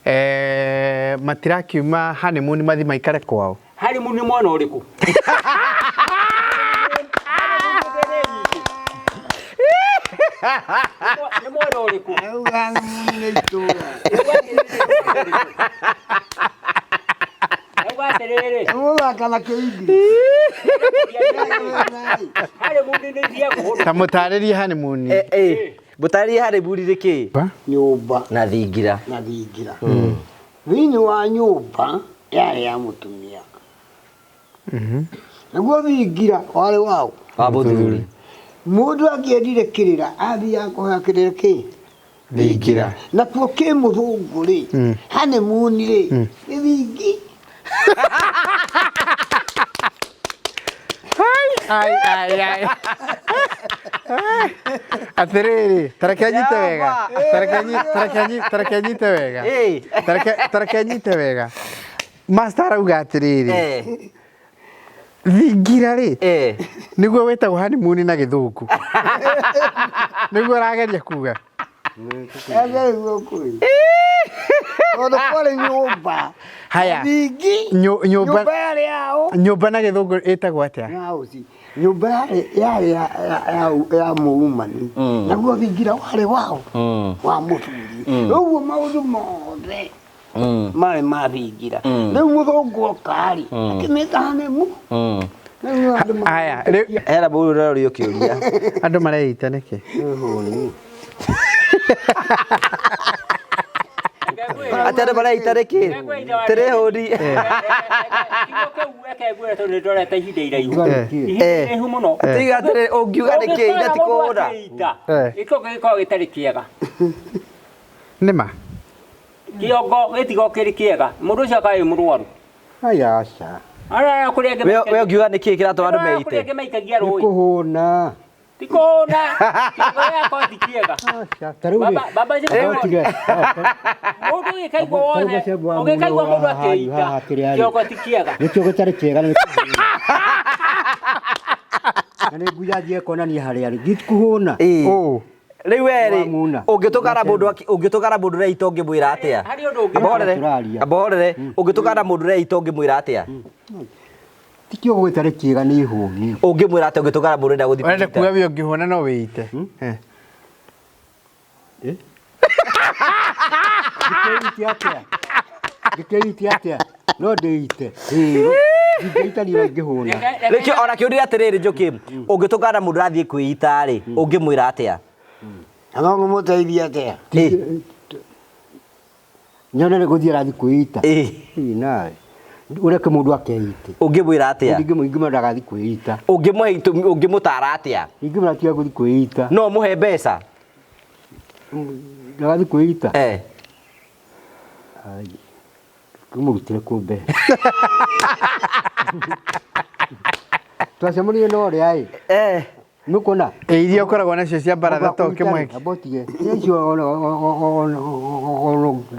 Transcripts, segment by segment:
Matirakiuma honeymoon mathi maikare kwao. Honeymoon nĩ mwana ũrĩkũ? Nĩ mwana ũrĩkũ? Nĩ itũra. Auga atĩrĩrĩ, Mũthaka na kĩindi. Honeymoon nĩ ithiagwo Ta mũtarĩrie honeymoon. Mũtarĩrie honeymoon nĩ kĩ? Nyũmba Na thingira. Na thingira. Thĩinĩ wa nyũmba yarĩ ya mũtumia. Naguo thingira warĩ waũ? Wa mũthuri. Mũndũ angĩendire kĩrĩra athiaga kũhoya kĩrĩra kĩ? Thingira. Nakuo kĩ mũthũngũ rĩ, honeymoon rĩ, nĩ thingi. Ai ai ai. Atĩrĩrĩ, tareke nyite wega. Tareke nyite wega. Tareke nyite wega. Master arauga atĩrĩrĩ. Thingira rĩ, nĩguo wĩtagwo honeymoon na gĩthũngũ. Nĩguo ũrageria kuga. Nĩguo kũrĩ. Tondũ kwarĩ nyũmba. Haya. Thingi. Nyũmba Nyũmba yarĩ yao. Nyũmba na gĩthũngũ ĩtagwo atĩa? House. Nyũmba yarĩ ya mũumani. Naguo thingira warĩ wao. Wa mũthuri. Ũguo maũndũ mothe marĩ ma thingira. Rĩu mũthũngũ oka rĩ, akĩmĩta honeymoon. Rĩu andũ Haya, rĩu Hena mũndũ ũrorio kĩũria. Andũ mareita nĩkĩ? Atĩ andũ mareita nĩkĩ? Tĩrĩ hũni. Kiugo kĩu reke ngwĩre tondũ nĩ ndorete ihinda iraihu. Ihinda iraihu mũno. Tiga atĩrĩ ũngiuga nĩkĩ ina ti kũhũna. Gĩkongo gĩkoragwo gĩtarĩ kĩega. Nĩma. Kĩongo gĩtikoragwo kĩrĩ kĩega. Mũndũ ũcio akoragwo wĩ mũrwaru. Aya aca. Arĩa kũrĩa angĩ We ũngiuga nĩkĩ kĩratũma andũ kũrĩa meite? angĩ maikagia Nĩ rũĩ. kũhũna. Ti kũhũna. Kĩongo gĩgakorwo ti kĩega. Aca. Ta rĩu rĩ. Baba Tige. Mũndũ ũgĩkaigua wothe, ũgĩkaigua mũndũ akĩita, kĩongo ti kĩega. Nĩ kĩongo gĩtarĩ kĩega na nĩ kũhũna. Na nĩ nguya thiĩ kuonania harĩa arĩ. Gĩtikũhũna. Ũ. Rĩu we rĩ, Wamuna. ũngĩtũkana mũndũ ũngĩtũkana mũndũ ũreita ũngĩmwĩra atĩa? Harĩ ũndũ ũngĩ. Amborere, Tũraria. amborere, ũngĩtũkana mũndũ ũreita ũngĩmwĩra atĩa? Ti kĩongo gĩtarĩ kĩega nĩ hũni. Ũngĩmwĩra atĩa ũngĩtũkana mũndũ ũrenda gũthiĩ Ũrenda kwĩita? kuga we ũngĩhũna no wĩite. Ngĩkĩite atĩa? Ngĩkĩite atĩa? No ndĩite. Ndingĩita niĩ ngĩhũna. Rĩkĩo ona kĩũria atĩrĩrĩ Njũkĩ, ũngĩtũkana mũndũ ũrathiĩ kwĩita rĩ, ũngĩmwĩra atĩa? Na no ngũmũteithia atĩa? Nyone nĩ gũthiĩ arathiĩ kwĩita. Ĩ nawe. Ũreke mũndũ akeite. Ũngĩmwĩra atĩa? Ingĩmwĩra ndagathiĩ kwĩita. Ũngĩmũhe itũmi, ũngĩmũtara atĩa? Ingĩmwĩra tiga gũthiĩ kwĩita. No ũmũhe mbeca? Ndagathiĩ kwĩita. Ai. Ngĩmũrutĩre kũ mbeca. Twacemanirie na ũrĩa ĩ. Nĩũkuona? Iria ũkoragwo nacio cia baratha to ũkĩmũhe. Amba ũtige. Icio ona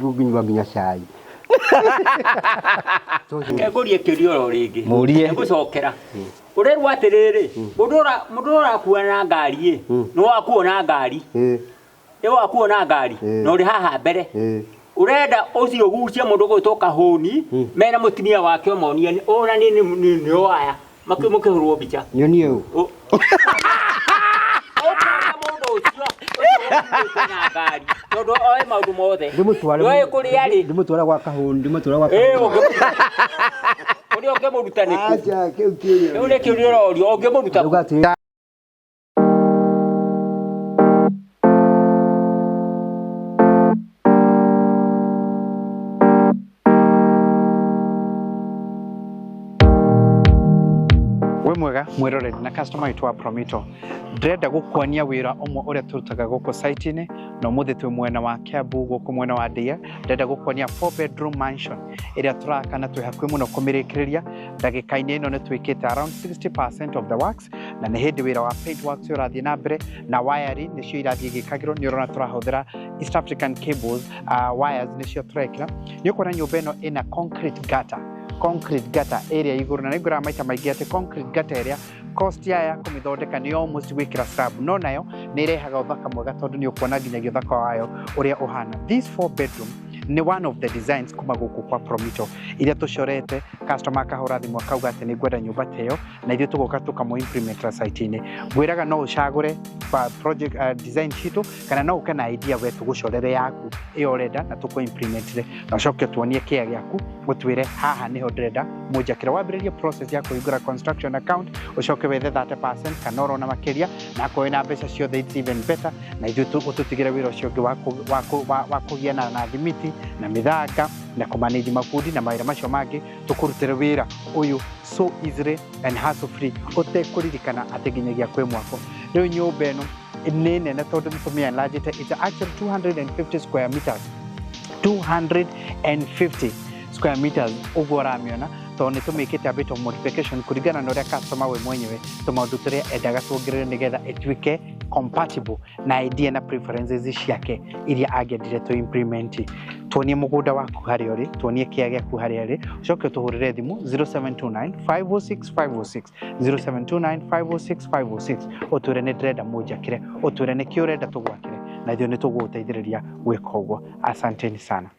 ũngĩnyua nginya cai. Ngũrie kĩũria oro rĩngĩ. Mũrie. Ngũcokera. Ũrerwo atĩrĩrĩ, mũndũ ũrakua na ngari ĩ, nĩ wakuo na ngari. Ĩ wakuo na ngari, na ũrĩ haha mbere. Ũrenda ũcio ũgucie mũndũ ũgwĩtwo Kahũni, mena mũtumia wake ũmonie ona nĩ nĩ aya makĩhũrwo mbica. Nyonie ũ. Ũkuona mũndũ ũcio ũcio na ngari tondũ oĩ maũndũ mothe. Ndĩmũtware. Ndoĩ kũrĩa arĩ. Ndĩmũtware gwa Kahũni, ndĩmũtware gwa Kahũni. Kũrĩa ũngĩmũruta nĩ kũ? Aca, kĩu kĩũria. Kĩu nĩ kĩũria ũrorio, ũngĩmũruta kũ? Ndauga atĩrĩ. Wĩ mwega mwĩroreri na customer witũ wa Promito. Ndĩrenda gũkuonia wĩra ũmwe ũrĩa tũrutaga gũkũ site-inĩ na ũmũthĩ twĩ mwena wa Kiambu gũkũ mwena wa Ndia. Ndĩrenda gũkuonia 4 bedroom mansion ĩrĩa tũraka na twĩ hakuhĩ mũno kũmĩrĩkĩrĩria. Ndagĩka-inĩ ĩno nĩ twĩkĩte around 60% of the works na nĩ hĩndĩ wĩra wa paint works ũrathiĩ na mbere na wiring nĩcio irathiĩ igĩkagĩrwo. Nĩ ũrona tũrahũthĩra East African cables, wires nĩcio tũrekĩra. Nĩ ũkuona nyũmba ĩno ĩna concrete gutter. Concrete gutter ĩrĩa igũrũ na nĩngwĩraga maita maingĩ atĩ concrete gutter ĩrĩa cost yayo ya kũmĩthondeka nĩ almost gwĩkĩra slab, no nayo nĩ ĩrehaga ũthaka mwega tondũ nĩ ũkuona nginyagia ũthaka wayo ũrĩa ũhana. This 4 bedroom Nĩ one of the designs kuma gũkũ kwa Promito iria tũcorete. Customer akahũra thimũ akauga atĩ nĩ ngwenda nyũmba ta ĩyo, na ithuĩ tũgoka tũkamũ implement site-inĩ. Ngwĩraga no ũcagũre project design citũ, kana no ũke na idea we tũgũcorere yaku ĩyo ũrenda na tũkũ implementire, na ũcoke tuonie kĩa gĩaku, ũtwĩre haha nĩho ndĩrenda mũnjakĩre. Wambĩrĩrie process ya kũhingũra construction account, ũcoke wethe 30% kana orona makĩria, na akorwo wĩna mbeca ciothe it's even better, na ithuĩ ũtũtigĩre wĩra ũcio ũngĩ wa kũgĩa na thimiti na mĩthanga na kũmanage mabundi na mawĩra macio mangĩ, tũkũrutĩre wĩra ũyũ so easily and hassle free, ũtekũririkana atĩ nginyagia kwĩ mwako. Rĩu nyũmba ĩno nĩ nene tondũ nĩ tũmĩenlargĩte. It's actually 250 square meters, 250 square meters ũguo ũramĩona, tondũ nĩ tũmĩkĩte a bit of modification kũringana na ũrĩa customer we mwenyewe tũmaũndũ tũrĩa endaga tuongerere nĩgetha ĩtuĩke compatible na idea na preferences ciake iria angĩendire tũ implement. Tuonie mũgũnda waku harĩa ũrĩ, tuonie kĩa gĩaku harĩa ũrĩ, ũcoke ũtũhũrĩre thimũ 0729 506 506, 0729 506 506, ũtwĩre nĩ ndĩrenda mũnjakĩre, ũtwĩre nĩkĩ ũrenda tũgwakĩre, na ithuĩ nĩ tũgũgũteithĩrĩria gwĩka ũguo. Asanteni sana.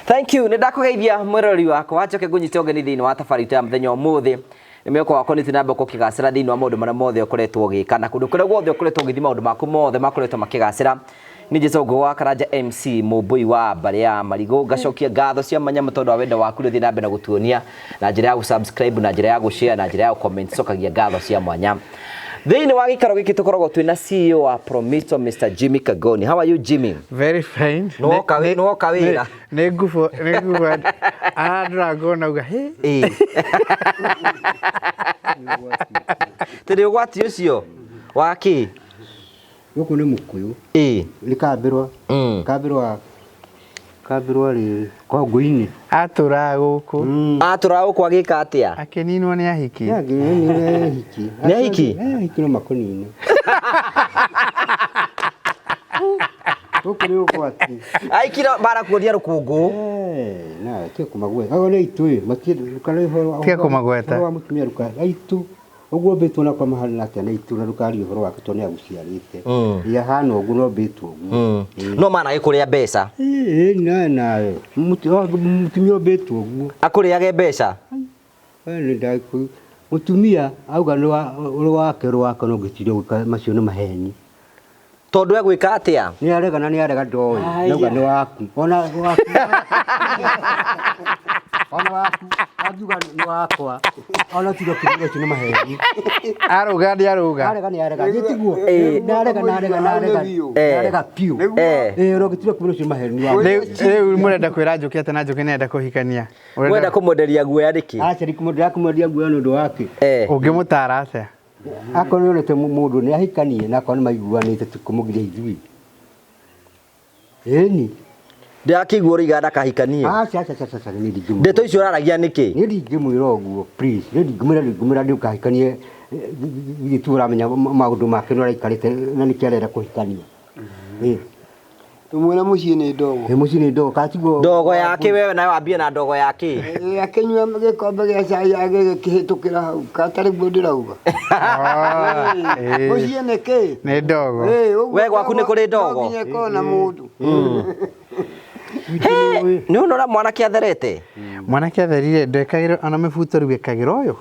Thank you. Nĩ ndakũgeithia mwĩroreri wakwa, njoke ngũnyite ũgeni thĩinĩ wa tabarĩra itũ ya mũthenya ũmũthĩ. Nĩ mwĩhoko wakwa nĩ na mbere ũkĩgacĩra thĩinĩ wa maũndũ marĩa mothe ũkoretwo ũgĩka, na kũndũ kũrĩa guothe ũkoretwo ũgĩthiĩ maũndũ maku mothe makoretwo makĩgacĩra. Nĩ njĩtagwo Ngũgĩ wa Karanja MC Mũmbũi wa mbarĩ ya Marigũ. Ngacokia ngatho cia manyama tondũ wa wendo waku rĩu thiĩ na mbere na gũtuonia na njĩra ya gũ-subscribe, na njĩra ya gũ-share, na njĩra ya gũ-comment. Cokagia ngatho cia mwanya. Thĩinĩ wa gĩikaro gĩkĩ tũkoragwo twĩna CEO wa Promito, Mr. Jimmy Kagoni. How are you, Jimmy? Very fine. Nĩwoka wĩra? Nĩ ngubo, nĩ ngubo. Arandora ngona uga he. Ĩĩ. Tĩrĩ ũgwati ũcio wa kĩ? Gũkũ nĩ mũkũyũ. Ĩĩ. Nĩ kambĩrwa. Kambĩrwa. Kambĩrwa rĩ Kongũ-inĩ. Atũraga gũkũ. Atũraga gũkũ agĩka atĩa? Akĩninwo nĩ ahiki. Nĩ ahiki. Nĩ ahiki? Nĩ ahiki no makũnine. Gũkũ nĩ ũgwati. Ahiki no marakuonia rũkũngũ. Na tiga kũmagweta. Ago nĩ aitũ ĩ, matirĩ rũkara ũhoro wa Tiga kũmagweta. Ũhoro wa mũtumia rũkara aitũ. Ũguo mbĩtwo na kwa mahana atĩa na itũ na rũkaria ũhoro wake tondũ nĩ agũciarĩte. Ĩ ahana ũguo no mbĩtwo ũguo. No mana agĩkũrĩa mbeca. Ĩ na nawe. Mũtumia ũmbĩtwo ũguo. Akũrĩage mbeca? Nĩ ndakũ. Mũtumia auga nĩ wake nĩ wake no ngĩtiria gwĩka macio nĩ maheni. Tondũ egwĩka atĩa? Nĩ arega na nĩ arega ndoĩ. Nauga nĩ waku. Ona waku. Ona waku. Angiuga nĩ wakwa. Ona tiga kĩndũ ũcio nĩ maheni. Arauga nĩ arauga. Arega nĩ arega. Nĩ tiguo. Nĩ arega nĩ arega nĩ arega. Nĩ arega piũ. Ĩ no gĩtira kĩndũ ũcio nĩ maheni wa. Rĩu mũrenda kwĩra Njũkĩ atĩ na Njũkĩ nĩarenda kũhikania. Mwenda kũmwenderia guoya nĩkĩ? Aca nĩ kũmwenderia guoya nĩ ũndũ wake. Ũngĩmũtara atĩa? Akorwo nĩonete mũndũ nĩ ahikanie na akorwo nĩ maiguanĩte tũkũmũgiria ithuĩ. Ĩni. Ndĩrakĩigua ũroiga ndakahikanie. Aca aca aca aca nĩ ndingĩmwĩra. Ndeto icio ũraragia nĩkĩ? Nĩ ndingĩmwĩra ũguo please. Nĩ ndingĩmwĩra ndingĩmwĩra ndũkahikanie githĩ tu ũramenya maũndũ make nĩ ũraikarĩte na nĩkĩo arenda kũhikania. Ĩ. Tũmwĩra mũciĩ nĩ ndogo. Ĩ mũciĩ nĩ ndogo katiguo. Ndogo yake wewe nawe wambie na ndogo yake. Akĩnyua gĩkombe gĩa cai agĩkĩhĩtũkĩra hau katarĩ guo ndĩrauga. Mũciĩ nĩ kĩ? Nĩ ndogo. We gwaku nĩ kũrĩ ndogo? No nginya ĩkorwo na mũndũ. Nĩ ũrona mwanake atherete? Mwanake atherire ndekagĩra ona mĩbuto rĩu ekagĩra ũyũ.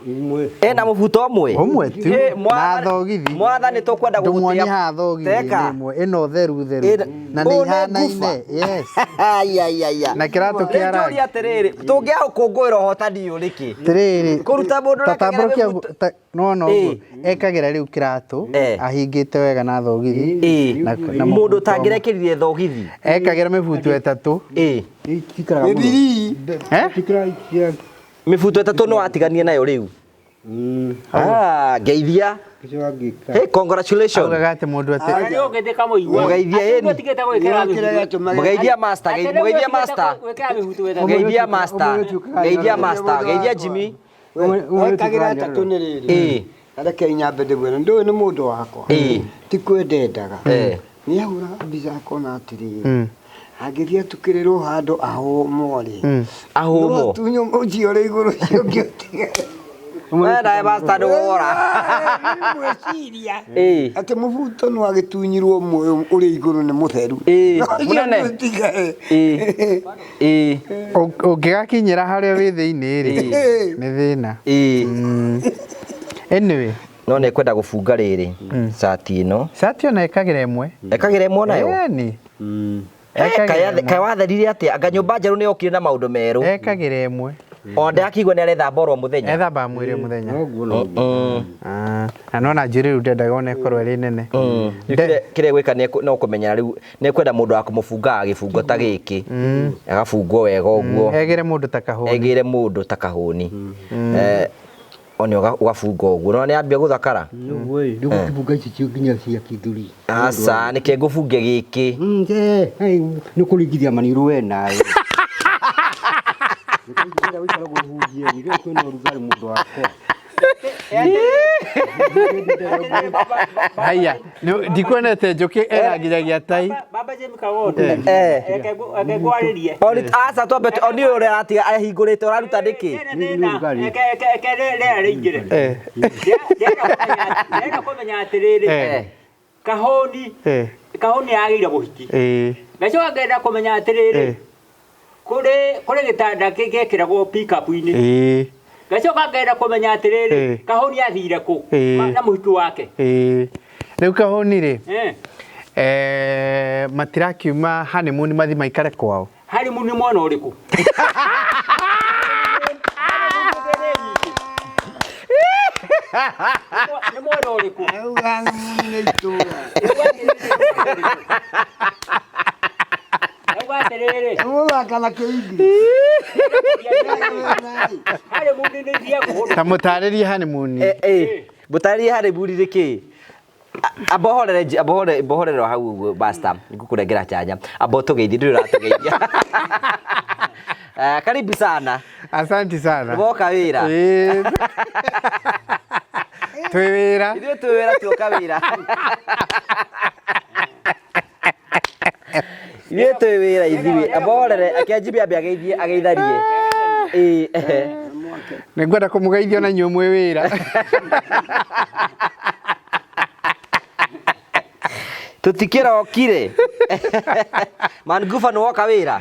Ena mũbuto ũmwe? Ũmwe tu. Na thogithi. Mwathani tũkwenda gũgũtĩa. Ndũmuonie haha thogithi nĩ ĩmwe. Ĩno theru theru. Na nĩ ihanaine. Yes. Ai ai ai. Na kĩratũ kĩa rangi. Rĩu atĩrĩrĩ, tũngĩaga gũkũngũĩra ũhotani ũyũ nĩkĩ? Atĩrĩrĩ. Kũruta mũndũ ũrekagĩra mĩbuto. Nĩwona ũguo? Ekagĩra rĩu kĩratũ ahingĩte wega na thogithi. Na mũndũ ũtangĩrekĩrire thogithi. Ekagĩra mĩbuto ĩtatũ. Mĩbuto ĩtatũ no atiganie nayo rĩu. Ngeithia. Hey, congratulations. Augaga atĩ mũndũ atĩ Mũgeithia ĩni. Mũgeithia master, mũgeithia master. Mũgeithia master. Geithia master, geithia Jimmy. Ekagĩra ĩtatũ nĩ rĩrĩ. Reke nyambe ndĩmwĩre ndũyũ nĩ mũndũ wakwa. Ti kwenda endaga. Nĩ ahũraga mbica akona atĩrĩrĩ. Angĩthiĩ atukĩrĩrwo handũ ahũmwo rĩ. Ahũmwo. No atunyo ũcio ũrĩ igũrũ ũcio ũngĩ ũtigare. We nawe bastard wora. Mweciria. Ĩĩ. Atĩ mũbuto no agĩtunyirwo ũmwe ũrĩ igũrũ nĩ mũtheru. Ĩĩ, No ũcio mũnene. ũngĩ ũtigare. Ĩĩ. Ĩĩ. Ũngĩgakinyĩra harĩa wĩ thĩinĩ rĩ, Ĩĩ. nĩ thĩna. Ĩĩ. Anyway, No nĩ kwenda gũbunga rĩrĩ cati ĩno. cati ona ĩkagĩra ĩmwe. Ĩkagĩra ĩmwe nayo. Ĩni. Kaĩ watherire atĩa? Anga nyũmba njerũ nĩ yokire na maũndũ merũ. Ekagĩra ĩmwe. Ona ndĩrakĩigua nĩ arethamba oro mũthenya. Ethambaga mwĩrĩ mũthenya. Noguo noguo. Ah, na nona njuĩrĩ rĩu ndendaga ona ĩkorwo ĩrĩ nene. Kĩrĩa gwĩka no kũmenya rĩu nĩ kwenda mũndũ wa kũmũbungaga gĩbungo ta gĩkĩ. Agabungwo wega ũguo. Egĩre mũndũ ta kahũni. Egĩre mũndũ ta kahũni. One ũgabunga ũguo. No nĩ ambia gũthakara. Noguo ĩ, rĩu gũkĩbunga ici cio nginya cia kĩthũri. Aca nĩke ngũbunge gĩkĩ. Nĩ kũringithia maniũrũ we nawe. Nĩkũringithia ũikara kũhuhia rĩu kwĩna ũrugarĩ mũndũ wakwa. Haya, ndikuonete njũkĩ ĩna nginyagia tai. Baba James Kawondo. Reke ngwarĩrie. Aca twambe oni ũyũ ũrĩa aratiga ahingũrĩte ũraruta nĩkĩ? Reke rĩera rĩingĩre. Ndĩrenda kũmenya atĩrĩrĩ, Kahũni Kahũni yagĩire mũhiki. Ngacoka ngenda kũmenya atĩrĩrĩ, kũrĩ gĩtanda gĩekĩragwo pick-up-inĩ. Ngacoka ngenda kũmenya atĩrĩrĩ, Kahũni athire kũ na mũhiki wake. Rĩu Kahũni rĩ, matirakiuma honeymoon mathi maikare kwao. Honeymoon nĩ mwena ũrĩkũ? Nĩ mwena ũrĩkũ? Honeymoon nĩ itũũra. Auga atĩrĩrĩ. Mũthaka na kĩindi. Honeymoon nĩ ithiagwo kũndũ. Ta mũtarĩrie honeymoon. Mũtarĩrie honeymoon nĩ kĩĩ? Ambohorere ambohorere hau ũguo basta ngũkũrengera chanya. Ambo tũgeithie ndũrĩ ũratũgeithia. Karibu sana. Asante sana. Woka wĩra. Twĩ wĩra. Ithuĩ twĩ wĩra tuoka wĩra. Ithuĩ twĩ wĩra ithuĩ. Ambohorere akĩanjibia ambe ageithie ageitharie. Nĩngwenda kũmũgeithia ona inyuĩ mwĩ wĩra. Tũtikĩrokire. Manguba nĩ woka wĩra.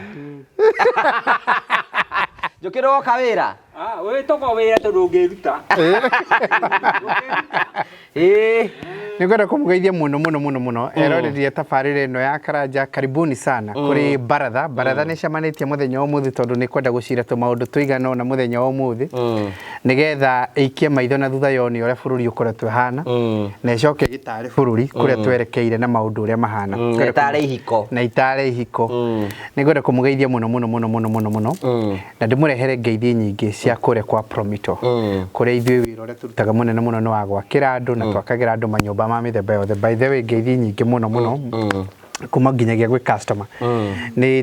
Njũkĩ nĩ woka wĩra. Wĩtagwo wĩra tondũ ũngĩruta. Nĩngwenda kũmũgeithia mũno mũno mũno mũno. Eroreria tabarĩra ĩno ya Karanja, karibuni sana kũrĩ baratha. Baratha nĩ ĩcemanĩtie mũthenya wa ũmũthĩ tondũ nĩ kwenda gũcira tũmaũndũ tũigana ũna mũthenya wa ũmũthĩ. Nĩgetha ĩikie maitho na thutha yone ũrĩa bũrũri ũkoretwo ũhana. Na ĩcoke ĩgĩtare bũrũri kũrĩa twerekeire na maũndũ ũrĩa mahana. Na ĩtare ihiko. Na ĩtare ihiko. Nĩngwenda kũmũgeithia mũno mũno mũno mũno mũno mũno. Na ndĩmũrehere ngeithi nyingĩ cia kũrĩa kwa Promito. Kũrĩa ithuĩ wĩra ũrĩa tũrutaga mũnene mũno nĩ wa gwakĩra andũ na twakagĩra andũ manyũmba ma mĩthemba yothe. By the way, ngeithi nyingĩ mũno mũno kuma nginyagia gwĩ customer. Nĩ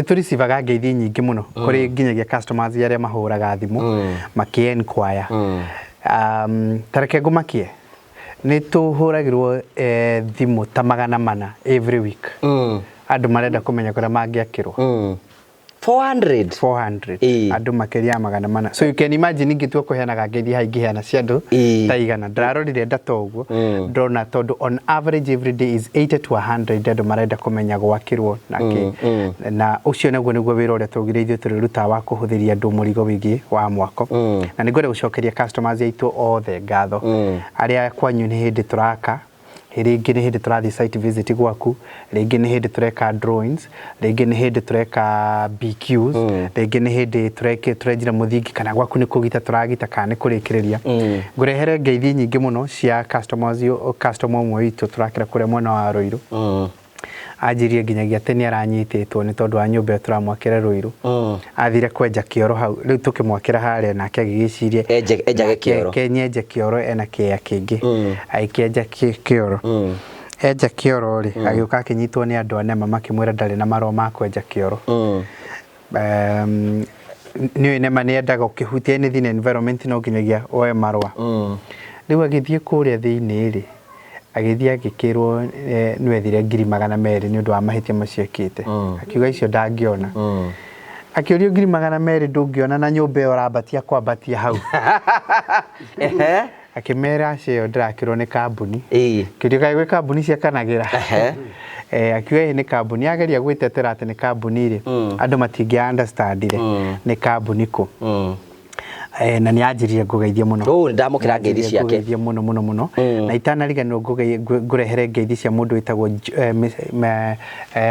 tũricivaga ngeithi nyingĩ mũno kũrĩ nginyagia customers arĩa mahũraga thimũ makĩ enquire. Ta reke ngũmakie. Nĩ tũhũragĩrwo thimũ ta 400 every week. Andũ marenda kũmenya kũrĩa mangĩakĩrwo. 400. 400. Andũ makĩria ya 400. So you can imagine ingĩtua kũheanaga ngeithi haha ingĩheana cia andũ ta igana. Ndĩrarorire data ũguo ndona tondũ on average every day is 80 to 100 andũ marenda kũmenya gwakĩrwo na kĩ. Na ũcio naguo nĩguo wĩra ũrĩa twaugire ithuĩ tũrĩrutaga wa kũhũthĩria andũ mũrigo wĩgiĩ wa mwako. Na nĩngwenda gũcokeria customers aitũ othe ngatho. Arĩa kwanyu nĩ hĩndĩ tũraka, rĩngĩ nĩ hĩndĩ tũrathiĩ site visit gwaku, rĩngĩ nĩ hĩndĩ tũreka drawings, rĩngĩ nĩ hĩndĩ tũreka BQs, rĩngĩ nĩ hĩndĩ tũrenjira mũthingi kana gwaku nĩ kũgita tũragita kana nĩ kũrĩkĩrĩria. Ngũrehere ngeithi nyingĩ mũno cia customers, customer ũmwe witũ tũrakĩra kũrĩa mwena wa Ruiru. Anjirie nginyagia atĩ nĩ aranyitĩtwo nĩ tondũ wa nyũmba ĩyo tũramwakĩra Ruiru. Athire kwenja kĩoro hau, rĩu tũkĩmwakĩra harĩa nake agĩgĩciria Enjage kĩoro. Kenyenje kĩoro ena kĩea kĩngĩ. Agĩkĩenja kĩoro. Enja kĩoro rĩ, agĩũka akĩnyitwo nĩ andũ a NEMA makĩmwĩra ndarĩ na marũa ma kwenja kĩoro. Nĩũĩ NEMA nĩ yendaga ũkĩhutia anything environment no nginyagia woe marũa. Rĩu agĩthiĩ kũrĩa thĩinĩ rĩ, Agĩthiĩ agĩkĩrwo nĩwethire 200,000 nĩ ũndũ wa mahĩtia macio ekĩte. Akiuga icio ndangĩona. Akĩũrio 200,000 ndũngĩona na nyũmba ĩyo ũrambatia kwambatia hau. Akĩmera acio ĩyo ndĩrakĩrwo nĩ kambuni. Kĩũrio kaĩ gwĩ kambuni ciakanagĩra. Akiuga ĩĩ nĩ kambuni, ageria gwĩtetera atĩ nĩ kambuni rĩ, andũ matingĩa understandire nĩ kambuni kũ. Na nĩ anjĩrire ngũgeithie mũno. Oh, nĩ ndamũkĩra ngeithi ciake. Ngũgeithie mũno mũno mũno. Na itanariganĩrwo ngũrehere ngeithi cia mũndũ wĩtagwo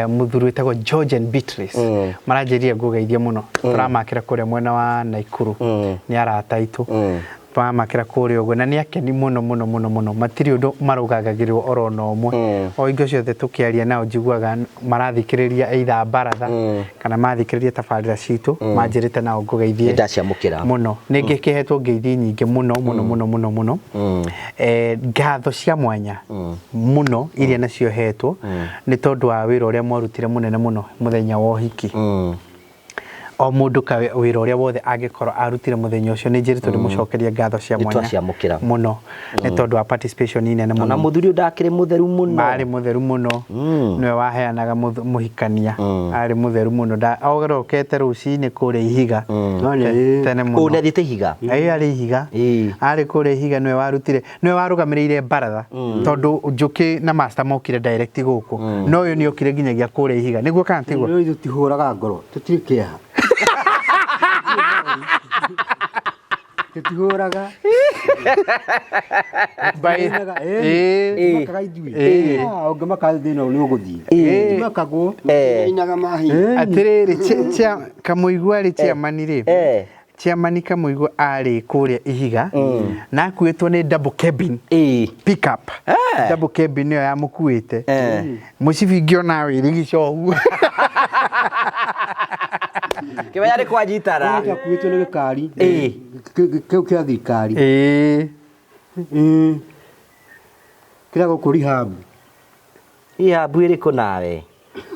mũthuri wĩtagwo George and Beatrice. Maranjĩrire ngũgeithie mũno. Tũramakĩra kũrĩa mwena wa Naikuru. Nĩ arata aitũ. Tũramakĩra kũrĩa ũguo na nĩ akeni mũno mũno mũno mũno. Matirĩ ũndũ marũgagagĩrĩrwo oro na ũmwe. O hingo ciothe tũkĩaria nao njiguaga marathikĩrĩria either baratha kana mathikĩrĩria tabarĩra citũ, manjĩrĩte nao ngũgeithie. Nĩndaciamũkĩra. Mũno. Nĩ ngĩkĩhetwo ngeithi nyingĩ mũno mũno mũno mũno mũno. Ngatho cia mwanya mũno iria nacio hetwo nĩ tondũ wa wĩra ũrĩa mwarutire mũnene mũno mũthenya wa ũhiki. O mũndũ ka wĩra ũrĩa wothe angĩkorwo arutire mũthenya ũcio, nĩ njĩrĩtwo ndĩmũcokerie ngatho cia mwanya. Nĩtwaciamũkĩra. Mũno nĩ tondũ wa participation nene Ona mũno. Mũthuri ũyũ ndakĩrĩ mũtheru mũno. Arĩ mũtheru mũno. Nĩwe waheanaga mũhikania. Arĩ mũtheru mũno. Orokete rũcinĩ kũrĩa ihiga tene Ũ mũno. nĩ athiĩte ihiga. Ĩĩ, arĩ ihiga. Arĩ kũrĩa ihiga, nĩwe warutire, nĩwe warũgamĩrĩire baratha, tondũ Njũkĩ na Master mokire direct gũkũ, no ũyũ nĩ okire nginyagia kũrĩa ihiga. Nĩguo kana tiguo? Rĩu tũtihũraga ngoro, tũtirĩ kĩeha, tũtihũraga. Tũmakaga ithuĩ. Ũngĩmaka thĩna nĩ ũgũthiĩ tũmakagwo. Inaga mahinda. Atĩrĩrĩ, Kamũigua rĩ, chairman rĩ, chairman Kamũigua arĩ kũrĩa ihiga na akuĩtwo nĩ double cabin pickup. Double cabin nĩyo yamũkuĩte. Mũcibi ngĩona wĩrigica ũguo. Kĩmenya nĩ kwanyitana. Akuĩtwo nĩ gĩkari kĩu kĩa thirikari. Kĩrĩa gũkũ rehab. Rehab ĩrĩkũ nawe?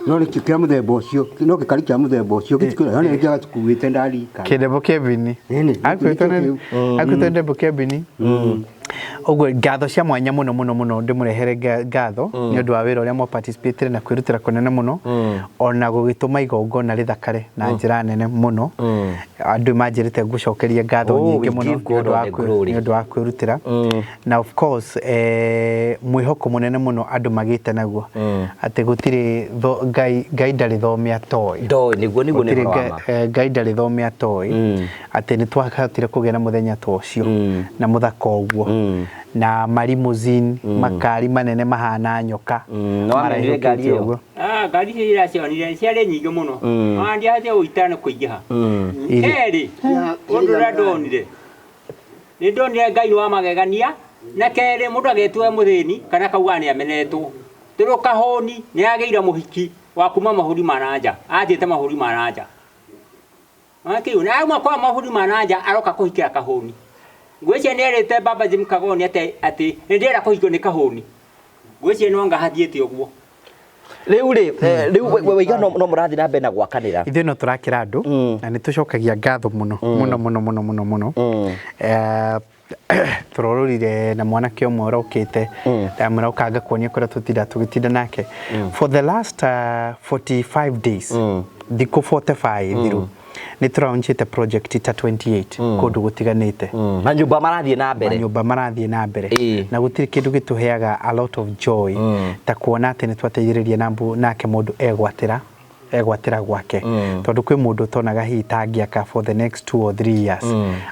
No nĩ kĩa mũthemba ũcio, no gĩkari kĩa mũthemba ũcio gĩtikũra, no nĩ gĩatukuĩte ndarikana. Kĩ double cabin. Ĩni, Akuĩtwo nĩ double cabin ũguo. Ngatho cia mwanya mũno mũno mũno ndĩmũrehere ngatho nĩ ũndũ wa wĩra ũrĩa mwa participate na kwĩrutĩra kũnene mũno, ona gũgĩtũma igongona rĩthakare na njĩra nene mũno. Andũ manjĩrĩte ngũcokerie ngatho nyingĩ mũno nĩ ũndũ wa kwĩrutĩra. Na of course mwĩhoko mũnene mũno andũ magĩte naguo atĩ gũtirĩ Ngai, Ngai ndarĩ thome atoĩ. Ndoĩ nĩguo nĩ Gũtirĩ ũhoro wa ma. Ngai ndarĩ thome atoĩ atĩ nĩ twahotire kũgĩa na mũthenya ta ũcio na mũthaka ũguo na marimuzini, makari manene mahana nyoka. Nĩ wamenyire ngari ĩyo? Ũguo. Ah, ngari icio iracionire ciarĩ nyingĩ mũno, ona ndiahotire gũitara nĩ kũingĩha. Kerĩ, ũndũ ũrĩa ndonire, nĩ ndonire Ngai nĩ wa magegania. Na kerĩ, mũndũ agetwo e mũthĩni kana akauga nĩ amenetwo, tondũ Kahũni nĩ agĩire mũhiki wa kuma mabũrũri ma na nja, athiĩte mabũrũri ma na nja. Kĩu na auma kwa mabũrũri ma na nja aroka kũhikĩra Kahũni. Ngwĩciria nĩ erĩte Baba Jim Kagoni atĩ nĩ ndĩrenda kũhikio nĩ Kahũni. Ngwĩciria no anga hathiĩte ũguo. Rĩu rĩ, rĩu waiga no mũrathiĩ na mbere na gwakanĩra. Ithuĩ no tũrakĩra andũ na nĩ tũcokagia ngatho mũno mũno mũno mũno mũno mũno. Tũrorũrire na mwanake ũmwe ũrokĩte, ndamwĩra ũka ngakuonia kũrĩa tũtinda tũgĩtinda nake for the last 45 days, thikũ 45 thiru, nĩ tũraunchĩte project ta 28 kũndũ gũtiganĩte. Na nyũmba marathiĩ na mbere. Manyũmba marathiĩ na mbere. Na gũtirĩ kĩndũ gĩtũheaga a lot of joy ta kuona atĩ nĩ twateithĩrĩria na nake mũndũ egwatĩra gwake, tondũ kwĩ mũndũ ũtonaga hihi tangĩaka for the next 2 or 3 years.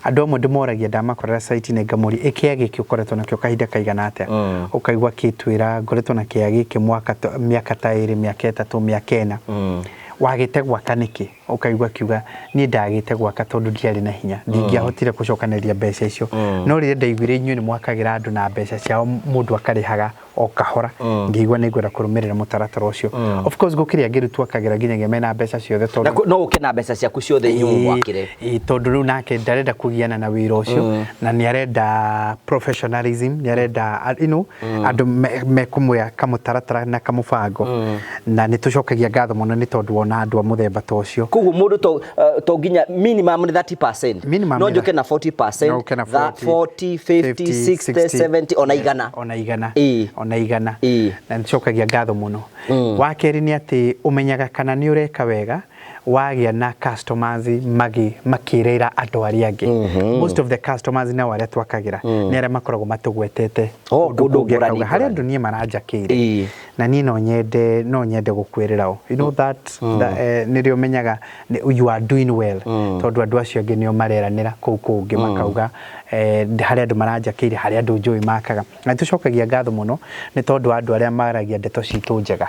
Andũ amwe ndĩmoragia ndamakorera site-inĩ, ngamũria, ĩ kĩa gĩkĩ ũkoretwo nakĩo kahinda kaigana atĩa? Ũkaigua akĩtwĩra, ngoretwo na kĩa gĩkĩ mwaka mĩaka ta 2, mĩaka 3, mĩaka 4. Wagĩte gwaka nĩkĩ? Ũkaigua akiuga, niĩ ndagĩte gwaka tondũ ndiarĩ na hinya, ndingĩahotire gũcokanĩrĩria mbeca icio. No rĩrĩa ndaiguire inyuĩ nĩ mwakagĩra andũ na mbeca ciao, mũndũ akarĩhaga o kahora, ngĩigua nĩ ngwenda kũrũmĩrĩra mũtaratara ũcio. Of course gũkĩrĩ angĩ rĩu twakagĩra nginyagia mena mbeca ciothe Na tondũ no ũke na mbeca ciaku ciothe inyuĩ mwakĩre. Ĩĩ, tondũ rĩu nake ndarenda kũgiana na wĩra ũcio na nĩ arenda professionalism, nĩ arenda andũ mekũmũya kamũtaratara na kamũbango. Na nĩ tũcokagia ngatho mũno nĩ tondũ wona andũ a mũthemba ta ũcio. Koguo mũndũ to nginya minimum nĩ 30%. Minimum no nĩ njũke na 40%. No ũke na 40, 50, 60, 70, ona 100. Ona 100. Ona 100. Ĩĩ. Na nĩcokagia ngatho mũno. Wa kerĩ nĩ atĩ ũmenyaga kana nĩ ũreka wega wagĩa na customers makĩrĩra andũ arĩa angĩ. Most of the customers nao arĩa twakagĩra nĩ arĩa makoragwo matũgwetete Oh, kũndũ kũndũ kũngĩ ngũrani akauga, harĩ ngũrani. andũ niĩ maranjakĩire na niĩ no nyende gũkwĩrĩra o you know that nĩrĩo ũmenyaga you are doing well, tondũ andũ acio angĩ nĩo mareranĩra kũu kũngĩ makauga harĩ andũ maranjakĩire, harĩ andũ njũĩ makaga. Na tũcokagia ngatho mũno nĩ tondũ wa andũ arĩa maragia ndeto citũ njega